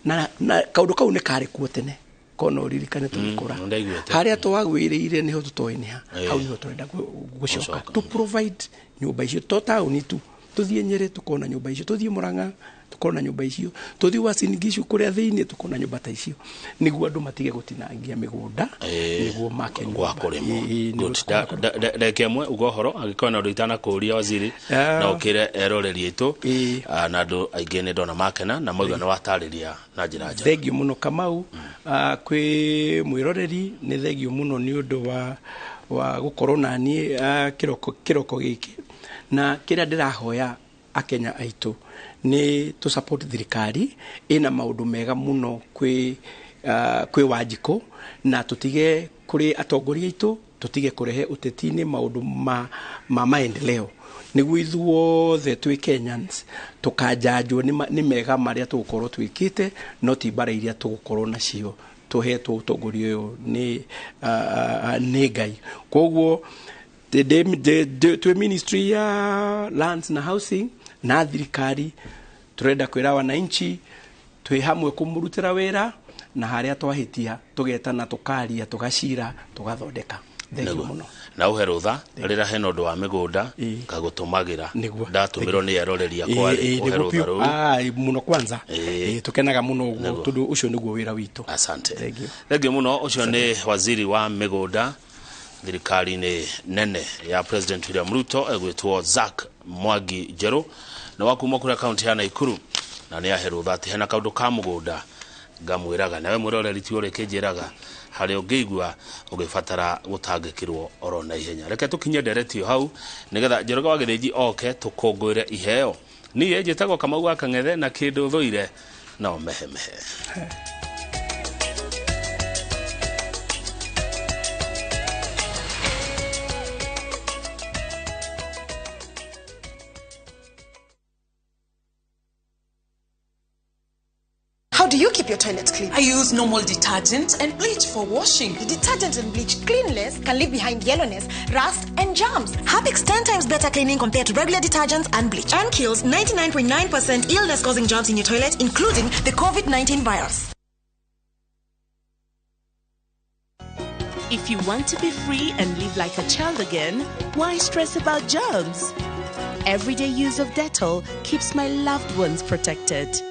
na kaũndũ kau nĩ karĩ kuo tene, kona ũririkane tũgĩkũra. Ndaiguĩte. Harĩa twagwĩrĩire nĩho tũtoĩ nĩ ha. Hau nĩho tũrenda gũcoka Gũcoka. to provide nyũmba icio, to taũni tu. Tũthiĩ Nyĩrĩ tũkona nyũmba icio, tũthiĩ Mũrang'a tũkona nyũmba icio, tũthiĩ Uasin Gishu kũrĩa thĩinĩ tũkona nyũmba ta icio, nĩguo andũ matige gũtinangia mĩgũnda nĩguo make gwa nyũmba. Kũrĩmwo. Ĩĩ, nĩguo Good. Ndagĩka ĩmwe uga ũhoro angĩkorwo na ũndũ itanakũria, waziri, na ũkĩre eroreri aitũ. Na andũ aingĩ nĩ ndona makena na mauga nĩ watarĩria na njĩra njega. Thengio mũno, Kamau. Kwĩ mwĩroreri, nĩ thengio mũno nĩ ũndũ wa gũkorwo na niĩ kĩroko gĩkĩ, na kĩrĩa ndĩrahoya akenya aitũ nĩ tũ support thirikari ĩna maũndũ mega mũno kwĩ Wanjikũ, na tũtige kũrĩ atongoria aitũ, tũtige kũrehe ũteti-inĩ maũndũ ma maendeleo, nĩguo ithuothe twĩ Kenyans tũkanjanjwo nĩ mega marĩa tũgũkorwo twĩkĩte, no ti mbara iria tũgũkorwo nacio tũhetwo ũtongoria ũyũ nĩ Ngai. Koguo twĩ ministry ya lands na housing na thirikari, tũrenda kwĩra wananchi twĩ hamwe kũmũrutĩra wĩra, na harĩa twahĩtia tũgetana, tũkaria, tũgacira, tũgathondeka. Thengiũ Nĩguo. mũno. Na ũhe rũtha rĩrĩa hena ũndũ wa mĩgũnda ngagũtũmagĩra. Ndatũmĩrwo nĩ eroreri akwa rĩ, ũhe Nĩguo rũtha biũ. rũu. Mũno kwanza. Tũkenaga mũno ũguo tondũ ũcio nĩguo wĩra witũ. Asante. Thengiũ. Thengiũ mũno. Ũcio nĩ waziri wa mĩgũnda thirikari-inĩ nene ya President William Ruto, egwĩtwo Zack Mwangi Njerũ, na wa kuma kũrĩa kaunti ya Naikuru, na nĩ ahe rũtha atĩ hena kaũndũ ka mũgũnda ngamwĩraga. Nawe mwĩroreri ti ũrĩkĩnjĩraga. Harĩa ũngĩigua ũgĩbatara gũtangĩkĩrwo oro na ihenya. Reke tũkinye ndereti hau nĩgetha Njoroge wa Gĩthĩnji oke tũkũngũĩre iheo. Niĩ njĩtagwo Kamau wa Kang'ethe na kĩndũ thũire no mehemehe. How do you keep your toilet clean? I use normal detergent and bleach for washing. The detergent and bleach cleanless can leave behind yellowness, rust, and germs. Harpic's 10 times better cleaning compared to regular detergents and bleach, and kills 99.9% illness-causing germs in your toilet, including the COVID-19 virus. If you want to be free and live like a child again, why stress about germs? Everyday use of Dettol keeps my loved ones protected.